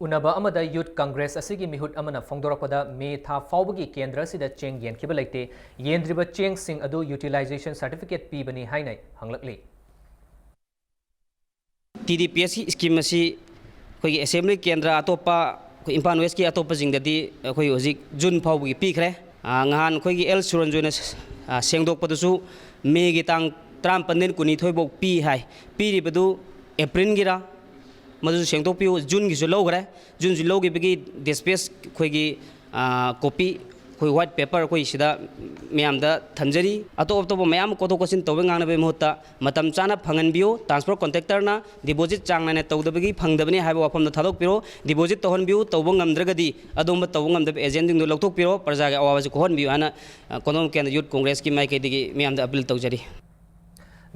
ꯎꯅꯕ ꯑꯃꯗ ꯌꯨꯊ ꯀꯪꯒ꯭ꯔꯦꯁ ꯑꯁꯤꯒꯤ ꯃꯤꯍꯨꯠ ꯑꯃꯅ ꯐꯣꯡꯗꯣꯔꯛꯄꯗ ꯃꯦ ꯊꯥ ꯐꯥꯎꯕꯒꯤ ꯀꯦꯟꯗ꯭ꯔ ꯑꯁꯤꯗ ꯆꯦꯡ ꯌꯦꯟꯈꯤꯕ ꯂꯩꯇꯦ꯫ ꯌꯦꯟꯗ꯭ꯔꯤꯕ ꯆꯦꯡꯁꯤꯡ ꯑꯗꯨ ꯌꯨꯇꯤꯂꯥꯏꯖꯦꯁꯟ ꯁꯥꯔꯇꯤꯐꯤꯀꯦꯠ ꯄꯤꯕꯅꯤ ꯍꯥꯏꯅ ꯍꯪꯂꯛꯂꯤ꯫ ꯇꯤ ꯗꯤ ꯄꯤ ꯑꯦꯁꯀꯤ ꯁ꯭ꯀꯤꯝ ꯑꯁꯤ ꯑꯩꯈꯣꯏꯒꯤ ꯑꯦꯁꯦꯝꯕ꯭ꯂꯤ ꯀꯦꯟꯗ꯭ꯔ ꯑꯇꯣꯞꯄ, ꯑꯩꯈꯣꯏ ꯏꯝꯐꯥꯜ ꯋꯦꯁꯀꯤ ꯑꯇꯣꯞꯄꯁꯤꯡꯗꯗꯤ ꯑꯩꯈꯣꯏ ꯍꯧꯖꯤꯛ ꯖꯨꯟ ꯐꯥꯎꯕꯒꯤ ꯄꯤꯈ꯭ꯔꯦ꯫ ꯑꯥ, ꯉꯍꯥꯟ ꯑꯩꯈꯣꯏꯒꯤ ꯑꯦꯜ ꯁꯨꯔꯟꯖꯣꯏꯅ, ꯑꯥ, ꯁꯦꯡꯗꯣꯛꯄꯗꯁꯨ ꯃꯦꯒꯤ ꯇꯥꯡ ꯇꯔꯥꯃꯥꯄꯟꯗꯩꯅ ꯀꯨꯟꯅꯤꯊꯣꯏ ꯐꯥꯎ ꯄꯤ ꯍꯥꯏ꯫ ꯄꯤꯔꯤꯕꯗꯨ ꯑꯦꯄ꯭ꯔꯤꯜꯒꯤꯔ? ꯃꯗꯨꯁꯨ ꯁꯦꯡꯗꯣꯛꯄꯤꯌꯨ꯫ ꯖꯨꯟꯒꯤꯁꯨ ꯂꯧꯈ꯭ꯔꯦ꯫ ꯖꯨꯟꯁꯨ ꯂꯧꯈꯤꯕꯒꯤ ꯗꯤꯁꯄꯦꯆ ꯑꯩꯈꯣꯏꯒꯤ, ꯑꯥ, ꯀꯣꯄꯤ ꯑꯩꯈꯣꯏ ꯋꯥꯏꯠ ꯄꯦꯄꯔ ꯑꯩꯈꯣꯏ ꯁꯤꯗ ꯃꯌꯥꯝꯗ ꯊꯝꯖꯔꯤ꯫ ꯑꯇꯣꯞ ꯑꯇꯣꯞꯄ ꯃꯌꯥꯝ ꯀꯣꯊꯣꯛ ꯀꯣꯠꯁꯤꯟ ꯇꯧꯕꯩ ꯉꯥꯡꯅꯕꯒꯤ ꯃꯍꯨꯠꯇ ꯃꯇꯝ ꯆꯥꯅ ꯐꯪꯍꯟꯕꯤꯌꯨ꯫ ꯇ꯭ꯔꯥꯟꯁꯐꯔ ꯀꯣꯟꯇ꯭ꯔꯦꯛꯇꯔꯅ ꯗꯤꯄꯣꯖꯤꯠ ꯆꯥꯡ ꯅꯥꯏꯅ ꯇꯧꯗꯕꯒꯤ ꯐꯪꯗꯕꯅꯤ ꯍꯥꯏꯕ ꯋꯥꯐꯝꯗꯣ ꯊꯥꯗꯣꯛꯄꯤꯔꯣ꯫ ꯗꯤꯄꯣꯖꯤꯠ ꯇꯧꯍꯟꯕꯤꯌꯨ꯫ ꯇꯧꯕ ꯉꯝꯗ꯭ꯔꯒꯗꯤ ꯑꯗꯨꯒꯨꯝꯕ ꯇꯧꯕ ꯉꯝꯗꯕ ꯑꯦꯖꯦꯟꯁꯤꯡꯗꯨ ꯂꯧꯊꯣꯛꯄꯤꯔꯣ꯫ ꯄ꯭ꯔꯖꯥꯒꯤ ꯑꯋꯥꯕꯁꯤ ꯀꯣꯛꯍꯟꯕꯤꯌꯨ ꯍꯥꯏꯅ, ꯑ, ꯀꯣꯟꯗꯣꯡ ꯀꯦꯟꯗ꯭ꯔ ꯌꯨꯠ ꯀꯣꯡꯒ꯭ꯔꯦꯁꯀꯤ ꯃꯥꯏꯀꯩꯗꯒꯤ ꯃꯤꯌꯥꯝꯗ ꯑꯄꯤꯜ ꯇꯧꯖꯔꯤ꯫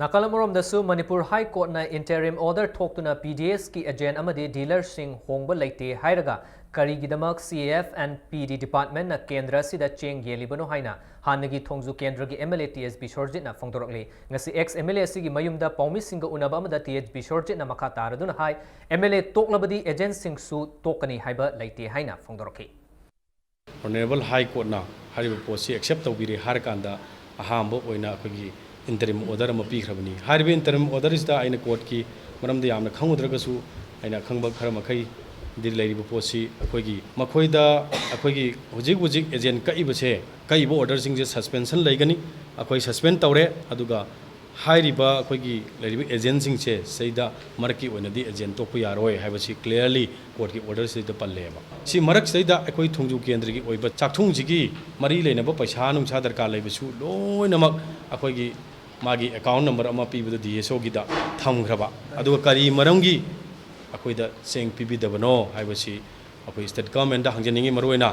ꯅꯥꯀꯜ ꯑꯃꯔꯣꯝꯗꯁꯨ ꯃꯅꯤꯄꯨꯔ ꯍꯥꯏ ꯀꯣꯔꯠꯅ ꯏꯟꯇꯔꯤꯝ ꯑꯣꯔꯗꯔ ꯊꯣꯛꯇꯨꯅ ꯄꯤ ꯗꯤ ꯑꯦꯁꯀꯤ ꯑꯦꯖꯦꯟ ꯑꯃꯗꯤ ꯗꯤꯂꯔꯁꯤꯡ ꯍꯣꯡꯕ ꯂꯩꯇꯦ ꯍꯥꯏꯔꯒ ꯀꯔꯤꯒꯤꯗꯃꯛ ꯁꯤ ꯑꯦꯐ ꯑꯦꯟ ꯄꯤ ꯗꯤ ꯗꯤꯄꯥꯔꯠꯃꯦꯟꯅ ꯀꯦꯟꯗ꯭ꯔ ꯑꯁꯤꯗ ꯆꯦꯡ ꯌꯦꯜꯂꯤꯕꯅꯣ ꯍꯥꯏꯅ ꯍꯥꯟꯅꯒꯤ ꯊꯣꯡꯖꯨ ꯀꯦꯟꯗ꯭ꯔꯒꯤ ꯑꯦꯝ ꯑꯦꯜ ꯑꯦ ꯇꯤ ꯑꯦꯁ ꯕꯤꯁ꯭ꯋꯔꯖꯤꯠꯅ ꯐꯣꯡꯗꯣꯔꯛꯂꯤ꯫ ꯉꯁꯤ ꯑꯦꯛꯁ ꯑꯦꯝ ꯑꯦꯜ ꯑꯦ ꯑꯁꯤꯒꯤ ꯃꯌꯨꯝꯗ ꯄꯥꯎꯃꯤꯁꯤꯡꯒ ꯎꯅꯕ ꯑꯃꯗ ꯇꯤ ꯑꯦꯁ ꯕꯤꯁ꯭ꯋꯔꯖꯤꯠꯅ ꯃꯈꯥ ꯇꯥꯔꯗꯨꯅ ꯍꯥꯏ, ꯑꯦꯝ ꯑꯦꯜ ꯑꯦ ꯇꯣꯛꯂꯕꯗꯤ ꯑꯦꯖꯦꯟꯁꯤꯡꯁꯨ ꯇꯣꯛꯀꯅꯤ ꯍꯥꯏꯕ ꯂꯩꯇꯦ ꯍꯥꯏꯅ ꯐꯣꯡꯗꯣꯔꯛꯈꯤ꯫ ꯑꯣꯅꯔꯦꯕꯜ ꯍꯥꯏ ꯀꯣꯔꯠꯅ ꯍꯥꯏꯔꯤꯕ ꯄꯣꯠꯁꯤ ꯑꯦꯛꯁꯦꯞ ꯇꯧꯕꯤꯔꯦ ꯍꯥꯏꯔꯀꯥꯟꯗ ꯑꯍꯥꯟꯕ ꯑꯣꯏꯅ ꯑꯩꯈꯣꯏꯒꯤ ꯏꯟꯇꯔꯤꯝ ꯑꯣꯔꯗꯔ ꯑꯃ ꯄꯤꯈ꯭ꯔꯕꯅꯤ꯫ ꯍꯥꯏꯔꯤꯕ ꯏꯟꯇꯔꯤꯝ ꯑꯣꯔꯗꯔꯁꯤꯗ ꯑꯩꯅ ꯀꯣꯔꯠꯀꯤ ꯃꯔꯝꯗ ꯌꯥꯝꯅ ꯈꯪꯉꯨꯗ꯭ꯔꯒꯁꯨ ꯑꯩꯅ ꯑꯈꯪꯕ ꯈꯔ ꯃꯈꯩꯗꯤ ꯂꯩꯔꯤꯕ ꯄꯣꯠꯁꯤ ꯑꯩꯈꯣꯏꯒꯤ ꯃꯈꯣꯏꯗ ꯑꯩꯈꯣꯏꯒꯤ ꯍꯧꯖꯤꯛ ꯍꯧꯖꯤꯛ ꯑꯦꯖꯦꯟ ꯀꯛꯏꯕꯁꯦ, ꯀꯛꯏꯕ ꯑꯣꯔꯗꯔꯁꯤꯡꯁꯦ ꯁꯁꯄꯦꯟꯁꯟ ꯂꯩꯒꯅꯤ꯫ ꯑꯩꯈꯣꯏ ꯁꯁꯄꯦꯟ ꯇꯧꯔꯦ, ꯑꯗꯨꯒ ꯍꯥꯏꯔꯤꯕ ꯑꯩꯈꯣꯏꯒꯤ ꯂꯩꯔꯤꯕ ꯑꯦꯖꯦꯟꯁꯤꯡꯁꯦ ꯁꯤꯗꯩꯗ ꯃꯔꯛꯀꯤ ꯑꯣꯏꯅꯗꯤ ꯑꯦꯖꯦꯟ ꯇꯣꯛꯄ ꯌꯥꯔꯣꯏ ꯍꯥꯏꯕꯁꯤ clearly ꯀꯣꯔꯠꯀꯤ ꯑꯣꯔꯗꯔꯁꯤꯗ ꯄꯜꯂꯦꯕ꯫ ꯁꯤ ꯃꯔꯛꯁꯤꯗꯩꯗ ꯑꯩꯈꯣꯏ ꯊꯣꯡꯖꯨ ꯀꯦꯟꯗ꯭ꯔꯒꯤ ꯑꯣꯏꯕ ꯆꯥꯛꯊꯨꯡꯁꯤꯒꯤ ꯃꯔꯤ ꯂꯩꯅꯕ ꯄꯩꯁꯥ ꯅꯨꯡꯁꯥ ꯗꯔꯀꯥꯔ ꯂꯩꯕꯁꯨ ꯂꯣꯏꯅꯃꯛ ꯑꯩꯈꯣꯏꯒꯤ ꯃꯥꯒꯤ ꯑꯦꯀꯥꯎꯟ ꯅꯝꯕꯔ ꯑꯃ ꯄꯤꯕꯗ ꯗꯤ ꯑꯦꯁ ꯑꯣꯒꯤꯗ ꯊꯝꯈ꯭ꯔꯕ, ꯑꯗꯨꯒ ꯀꯔꯤ ꯃꯔꯝꯒꯤ ꯑꯩꯈꯣꯏꯗ ꯆꯦꯡ ꯄꯤꯕꯤꯗꯕꯅꯣ ꯍꯥꯏꯕꯁꯤ ꯑꯩꯈꯣꯏ ꯁ꯭ꯇꯦꯠ ꯒꯚꯔꯟꯃꯦꯟꯠꯇ ꯍꯪꯖꯅꯤꯡꯉꯤ꯫ ꯃꯔꯨꯑꯣꯏꯅ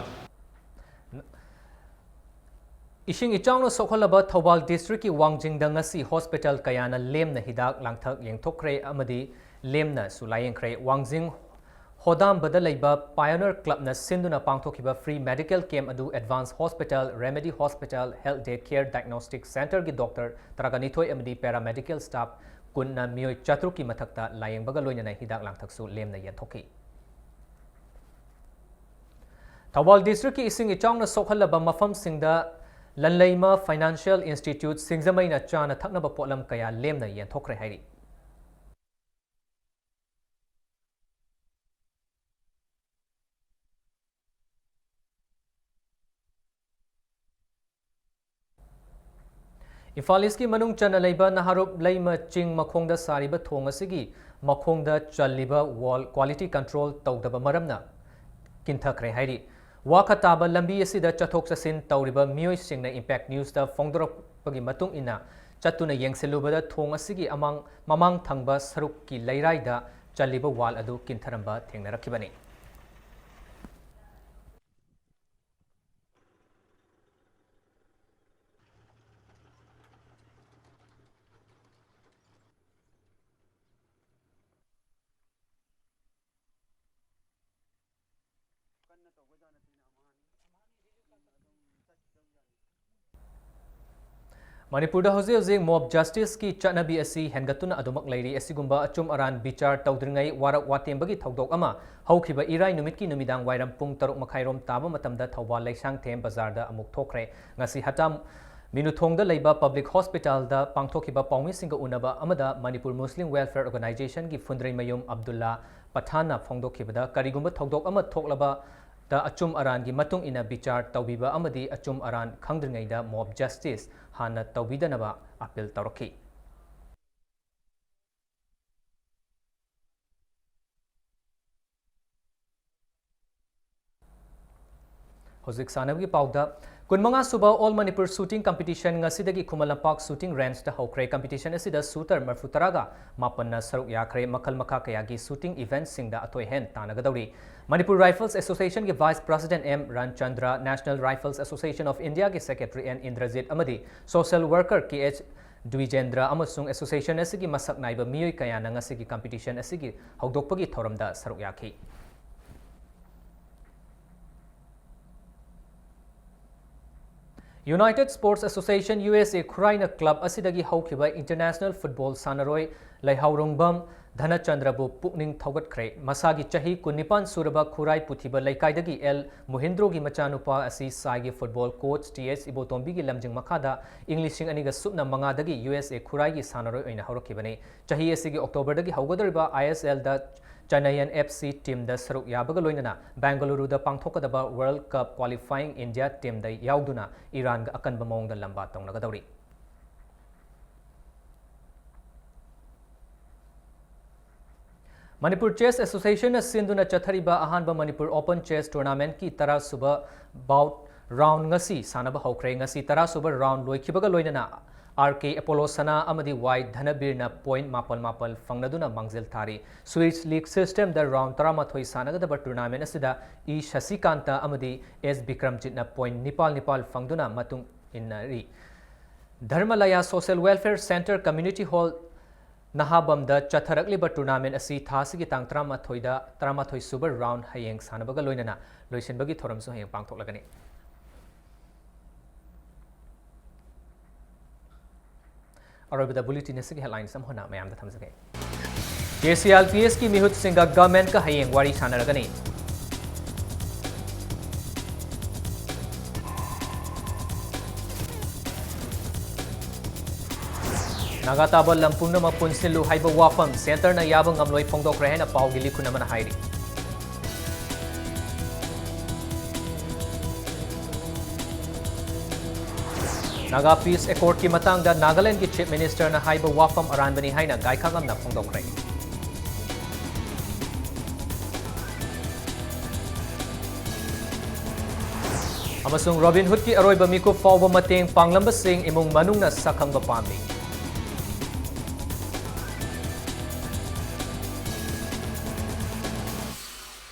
ꯏꯁꯤꯡ ꯏꯆꯥꯎꯅ ꯁꯣꯛꯍꯜꯂꯕ ꯊꯧꯕꯥꯜ ꯗꯤꯁꯇ꯭ꯔꯤꯛꯀꯤ ꯋꯥꯡꯖꯤꯡꯗ ꯉꯁꯤ ꯍꯣꯁꯄꯤꯇꯥꯜ ꯀꯌꯥꯅ ꯂꯦꯝꯅ ꯍꯤꯗꯥꯛ ꯂꯥꯡꯊꯛ ꯌꯦꯡꯊꯣꯛꯈ꯭ꯔꯦ ꯑꯃꯗꯤ ꯂꯦꯝꯅꯁꯨ ꯂꯥꯌꯦꯡꯈ꯭ꯔꯦ꯫ ꯋꯥꯡꯖꯤꯡ ꯍꯣꯗꯥꯝꯕꯗ ꯂꯩꯕ ꯄꯥꯏꯑꯣꯅꯤꯌꯔ ꯀ꯭ꯂꯕꯅ ꯁꯤꯟꯗꯨꯅ ꯄꯥꯡꯊꯣꯛꯈꯤꯕ free medical camp ꯑꯗꯨ Advance Hospital, Remedy Hospital, Health Day Care Diagnostic Centreꯒꯤ ꯗꯣꯛꯇꯔ ꯇꯔꯥꯒ ꯅꯤꯊꯣꯏ ꯑꯃꯗꯤ ꯄꯦꯔꯥꯃꯦꯗꯤꯀꯦꯜ ꯁ꯭ꯇꯥꯐ ꯀꯨꯟꯅ ꯃꯤꯑꯣꯏ ꯆꯥꯇ꯭ꯔꯨꯛꯀꯤ ꯃꯊꯛꯇ ꯂꯥꯌꯦꯡꯕꯒ ꯂꯣꯏꯅꯅ ꯍꯤꯗꯥꯛ ꯂꯥꯡꯊꯛꯁꯨ ꯂꯦꯝꯅ ꯌꯦꯟꯊꯣꯛꯈꯤ꯫ ꯊꯧꯕꯥꯜ ꯗꯤꯁꯇ꯭ꯔꯤꯛꯀꯤ ꯏꯁꯤꯡ ꯏꯆꯥꯎꯅ ꯁꯣꯛꯍꯜꯂꯕ ꯃꯐꯝꯁꯤꯡꯗ ꯂꯟꯂꯩꯃ ꯐꯥꯏꯅꯥꯟꯁꯤꯌꯦꯜ ꯏꯟꯁꯇꯤꯇ꯭ꯌꯨꯠ ꯁꯤꯡꯖꯃꯩꯅ ꯆꯥꯅ ꯊꯛꯅꯕ ꯄꯣꯠꯂꯝ ꯀꯌꯥ ꯂꯦꯝꯅ ꯌꯦꯟꯊꯣꯛꯈ꯭ꯔꯦ ꯍꯥꯏꯔꯤ꯫ ꯏꯝꯐꯥꯜ ꯏꯁꯀꯤ ꯃꯅꯨꯡ ꯆꯟꯅ ꯂꯩꯕ ꯅꯍꯥꯔꯨꯞ ꯂꯩꯃ ꯆꯤꯡ ꯃꯈꯣꯡꯗ ꯁꯥꯔꯤꯕ ꯊꯣꯡ ꯑꯁꯤꯒꯤ ꯃꯈꯣꯡꯗ ꯆꯜꯂꯤꯕ ꯋꯥꯜ ꯀ꯭ꯋꯥꯂꯤꯇꯤ ꯀꯟꯇ꯭ꯔꯣꯜ ꯇꯧꯗꯕ ꯃꯔꯝꯅ ꯀꯤꯟꯊꯈ꯭ꯔꯦ ꯍꯥꯏꯔꯤ꯫ ꯋꯥꯈ ꯇꯥꯕ ꯂꯝꯕꯤ ꯑꯁꯤꯗ ꯆꯠꯊꯣꯛ ꯆꯠꯁꯤꯟ ꯇꯧꯔꯤꯕ ꯃꯤꯑꯣꯏꯁꯤꯡꯅ ꯏꯝꯄꯦꯛ ꯅ꯭ꯌꯨꯁꯇ ꯐꯣꯡꯗꯣꯔꯛꯄꯒꯤ ꯃꯇꯨꯡ ꯏꯟꯅ ꯆꯠꯇꯨꯅ ꯌꯦꯡꯁꯤꯜꯂꯨꯕꯗ ꯊꯣꯡ ꯑꯁꯤꯒꯤ ꯑꯃꯥꯡ-, ꯃꯃꯥꯡ ꯊꯪꯕ ꯁꯔꯨꯛꯀꯤ ꯂꯩꯔꯥꯏꯗ ꯆꯜꯂꯤꯕ ꯋꯥꯜ ꯑꯗꯨ ꯀꯤꯟꯊꯔꯝꯕ ꯊꯦꯡꯅꯔꯛꯈꯤꯕꯅꯤ꯫ ꯃꯅꯤꯄꯨꯔꯗ ꯍꯧꯖꯤꯛ ꯍꯧꯖꯤꯛ ꯃꯣꯕ ꯖꯁꯇꯤꯁꯀꯤ ꯆꯠꯅꯕꯤ ꯑꯁꯤ ꯍꯦꯟꯒꯠꯇꯨꯅ ꯑꯗꯨꯃꯛ ꯂꯩꯔꯤ꯫ ꯑꯁꯤꯒꯨꯝꯕ ꯑꯆꯨꯝ ꯑꯔꯥꯟ ꯕꯤꯆꯥꯔ ꯇꯧꯗ꯭ꯔꯤꯉꯩ ꯋꯥꯔꯛ ꯋꯥꯇꯦꯝꯕꯒꯤ ꯊꯧꯗꯣꯛ ꯑꯃ ꯍꯧꯈꯤꯕ ꯏꯔꯥꯏ ꯅꯨꯃꯤꯠꯀꯤ ꯅꯨꯃꯤꯗꯥꯡ ꯋꯥꯏꯔꯝ ꯄꯨꯡ ꯇꯔꯨꯛ ꯃꯈꯥꯏꯔꯣꯝ ꯇꯥꯕ ꯃꯇꯝꯗ ꯊꯧꯕꯥꯜ ꯂꯩꯁꯥꯡꯊꯦꯝ ꯕꯖꯥꯔꯗ ꯑꯃꯨꯛ ꯊꯣꯛꯈ꯭ꯔꯦ꯫ ꯉꯁꯤ ꯍꯇꯥꯝ ꯃꯤꯅꯨꯊꯣꯡꯗ ꯂꯩꯕ ꯄꯕ꯭ꯂꯤꯛ ꯍꯣꯁꯄꯤꯇꯥꯜꯗ ꯄꯥꯡꯊꯣꯛꯈꯤꯕ ꯄꯥꯎꯃꯤꯁꯤꯡꯒ ꯎꯅꯕ ꯑꯃꯗ ꯃꯅꯤꯄꯨꯔ ꯃꯨꯁꯂꯤꯝ ꯋꯦꯜꯐꯤꯌꯔ ꯑꯣꯔꯒꯅꯥꯏꯖꯦꯁꯟꯒꯤ ꯐꯨꯟꯗ꯭ꯔꯩꯃꯌꯨꯝ ꯑꯕꯗꯨꯜꯂꯥ ꯄꯊꯥꯟꯅ ꯐꯣꯡꯗꯣꯛꯈꯤꯕꯗ, ꯀꯔꯤꯒꯨꯝꯕ ꯊꯧꯗꯣꯛ ꯑꯃ ꯊꯣꯛꯂꯕꯗ ꯑꯆꯨꯝ ꯑꯔꯥꯟꯒꯤ ꯃꯇꯨꯡ ꯏꯟꯅ ꯕꯤꯆꯥꯔ ꯇꯧꯕꯤꯕ ꯑꯃꯗꯤ ꯑꯆꯨꯝ ꯑꯔꯥꯟ ꯈꯪꯗ꯭ꯔꯤꯉꯩꯗ ꯃꯣꯕ ꯖꯁꯇꯤꯁ ꯍꯥꯟꯅ ꯇꯧꯕꯤꯗꯅꯕ ꯑꯥꯄꯤꯜ ꯇꯧꯔꯛꯈꯤ꯫ ꯍꯧꯖꯤꯛ ꯁꯥꯟꯅꯕꯒꯤ ꯄꯥꯎꯗ, ꯀꯨꯟꯃꯉꯥ ꯁꯨꯕ All Manipur Shooting Competition ꯉꯁꯤꯗꯒꯤ ꯈꯨꯃꯟ ꯂꯝꯄꯥꯛ shooting rangeꯇ ꯍꯧꯈ꯭ꯔꯦ꯫ Competition ꯑꯁꯤꯗ shooter ꯃꯔꯐꯨ ꯇꯔꯥꯒ ꯃꯥꯄꯟꯅ ꯁꯔꯨꯛ ꯌꯥꯈ꯭ꯔꯦ꯫ ꯃꯈꯜ ꯃꯈꯥ ꯀꯌꯥꯒꯤ shooting eventꯁꯤꯡꯗ ꯑꯊꯣꯏ ꯑꯍꯦꯟ ꯇꯥꯟꯅꯒꯗꯧꯔꯤ꯫ Manipur Rifles Associationꯒꯤ Vice President M ꯔꯟꯆꯟꯗ꯭ꯔ, National Rifles Association of Indiaꯒꯤ Secretary N Indrajit ꯑꯃꯗꯤ social worker K H ꯗ꯭ꯋꯤꯖꯦꯟꯗ꯭ꯔ ꯑꯃꯁꯨꯡ association ꯑꯁꯤꯒꯤ ꯃꯁꯛ ꯅꯥꯏꯕ ꯃꯤꯑꯣꯏ ꯀꯌꯥꯅ ꯉꯁꯤꯒꯤ competition ꯑꯁꯤꯒꯤ ꯍꯧꯗꯣꯛꯄꯒꯤ ꯊꯧꯔꯝꯗ ꯁꯔꯨꯛ ꯌꯥꯈꯤ꯫ United Sports Association, U S A, ꯈꯨꯔꯥꯏꯅ club ꯑꯁꯤꯗꯒꯤ ꯍꯧꯈꯤꯕ international football ꯁꯥꯟꯅꯔꯣꯏ ꯂꯩꯍꯥꯎꯔꯨꯡꯕꯝ ꯙꯅꯆꯟꯗ꯭ꯔꯕꯨ ꯄꯨꯛꯅꯤꯡ ꯊꯧꯒꯠꯈ꯭ꯔꯦ꯫ ꯃꯁꯥꯒꯤ ꯆꯍꯤ ꯀꯨꯟꯅꯤꯄꯥꯟ ꯁꯨꯔꯕ ꯈꯨꯔꯥꯏ ꯄꯨꯊꯤꯕ ꯂꯩꯀꯥꯏꯗꯒꯤ ꯑꯦꯜ ꯃꯨꯍꯤꯟꯗ꯭ꯔꯣꯒꯤ ꯃꯆꯥꯅꯨꯄꯥ ꯑꯁꯤ ꯁꯥꯏꯒꯤ football coach T H ꯏꯕꯣꯇꯣꯝꯕꯤꯒꯤ ꯂꯝꯖꯤꯡ ꯃꯈꯥꯗ ꯏꯪ ꯂꯤꯁꯤꯡ ꯑꯅꯤꯒ ꯁꯨꯞꯅ ꯃꯉꯥꯗꯒꯤ U S A ꯈꯨꯔꯥꯏꯒꯤ ꯁꯥꯟꯅꯔꯣꯏ ꯑꯣꯏꯅ ꯍꯧꯔꯛꯈꯤꯕꯅꯤ꯫ ꯆꯍꯤ ꯑꯁꯤꯒꯤ Octoberꯗꯒꯤ ꯍꯧꯒꯗꯧꯔꯤꯕ I S Lꯗ Chennaiyin F C teamꯗ ꯁꯔꯨꯛ ꯌꯥꯕꯒ ꯂꯣꯏꯅꯅ ꯕꯦꯡꯒꯂꯨꯔꯨꯗ ꯄꯥꯡꯊꯣꯛꯀꯗꯕ World Cup qualifying India teamꯗ ꯌꯥꯎꯗꯨꯅ ꯏꯔꯥꯟꯒ ꯑꯀꯟꯕ ꯃꯑꯣꯡꯗ ꯂꯝꯕꯥ ꯇꯧꯅꯒꯗꯧꯔꯤ꯫ Manipur Chess Associationꯅ ꯁꯤꯟꯗꯨꯅ ꯆꯠꯊꯔꯤꯕ ꯑꯍꯥꯟꯕ Manipur Open Chess Tournamentꯀꯤ ꯇꯔꯥ ꯁꯨꯕ bout round ꯉꯁꯤ ꯁꯥꯟꯅꯕ ꯍꯧꯈ꯭ꯔꯦ꯫ ꯉꯁꯤ ꯇꯔꯥ ꯁꯨꯕ round ꯂꯣꯏꯈꯤꯕꯒ ꯂꯣꯏꯅꯅ R K Apollo ꯁꯅꯥ ꯑꯃꯗꯤ Y ꯙꯅꯕꯤꯔꯅ point ꯃꯥꯄꯜ ꯃꯥꯄꯜ ꯐꯪꯅꯗꯨꯅ ꯃꯥꯡꯖꯤꯜ ꯊꯥꯔꯤ꯫ Swiss League systemꯗ round ꯇꯔꯥꯃꯥꯊꯣꯏ ꯁꯥꯟꯅꯒꯗꯕ tournament ꯑꯁꯤꯗ E ꯁꯁꯤꯀꯥꯟꯇ ꯑꯃꯗꯤ S ꯕꯤꯀ꯭ꯔꯝꯖꯤꯠꯅ point ꯅꯤꯄꯥꯜ ꯅꯤꯄꯥꯜ ꯐꯪꯗꯨꯅ ꯃꯇꯨꯡ ꯏꯟꯅꯔꯤ꯫ ꯙꯔꯃꯂꯌꯥ Social Welfare Centre Community Hall ꯅꯍꯥꯕꯝꯗ ꯆꯠꯊꯔꯛꯂꯤꯕ tournament ꯑꯁꯤ ꯊꯥ ꯑꯁꯤꯒꯤ ꯇꯥꯡ ꯇꯔꯥꯃꯥꯊꯣꯏꯗ, ꯇꯔꯥꯃꯥꯊꯣꯏ ꯁꯨꯕ round ꯍꯌꯦꯡ ꯁꯥꯟꯅꯕꯒ ꯂꯣꯏꯅꯅ ꯂꯣꯏꯁꯤꯟꯕꯒꯤ ꯊꯧꯔꯝꯁꯨ ꯍꯌꯦꯡ ꯄꯥꯡꯊꯣꯛꯂꯒꯅꯤ꯫ ꯑꯔꯣꯏꯕꯗ bulletin ꯑꯁꯤꯒꯤ headlines ꯑꯃꯨꯛ ꯍꯟꯅ ꯃꯌꯥꯝꯗ ꯊꯝꯖꯒꯦ꯫ K C L P Sꯀꯤ ꯃꯤꯍꯨꯠꯁꯤꯡꯒ governmentꯀ ꯍꯌꯦꯡ ꯋꯥꯔꯤ ꯁꯥꯟꯅꯔꯒꯅꯤ꯫ ꯅꯥꯒꯥ ꯇꯥꯕ ꯂꯝ ꯄꯨꯝꯅꯃꯛ ꯄꯨꯟꯁꯤꯜꯂꯨ ꯍꯥꯏꯕ ꯋꯥꯐꯝ centreꯅ ꯌꯥꯕ ꯉꯝꯂꯣꯏ ꯐꯣꯡꯗꯣꯛꯈ꯭ꯔꯦ ꯍꯥꯏꯅ ꯄꯥꯎꯒꯤ ꯂꯤꯈꯨꯟ ꯑꯃꯅ ꯍꯥꯏꯔꯤ꯫ Naga Peace Accordꯀꯤ ꯃꯇꯥꯡꯗ Nagalandꯒꯤ Chief Ministerꯅ ꯍꯥꯏꯕ ꯋꯥꯐꯝ ꯑꯔꯥꯟꯕꯅꯤ ꯍꯥꯏꯅ ꯒꯥꯏꯈꯥꯉꯝꯅ ꯐꯣꯡꯗꯣꯛꯈ꯭ꯔꯦ꯫ ꯑꯃꯁꯨꯡ ꯔꯣꯕꯤꯟ ꯍꯨꯗꯀꯤ ꯑꯔꯣꯏꯕ ꯃꯤꯀꯨꯞ ꯐꯥꯎꯕ ꯃꯇꯦꯡ ꯄꯥꯡꯂꯝꯕꯁꯤꯡ ꯏꯃꯨꯡ ꯃꯅꯨꯡꯅ ꯁꯛꯈꯪꯕ ꯄꯥꯝꯃꯤ꯫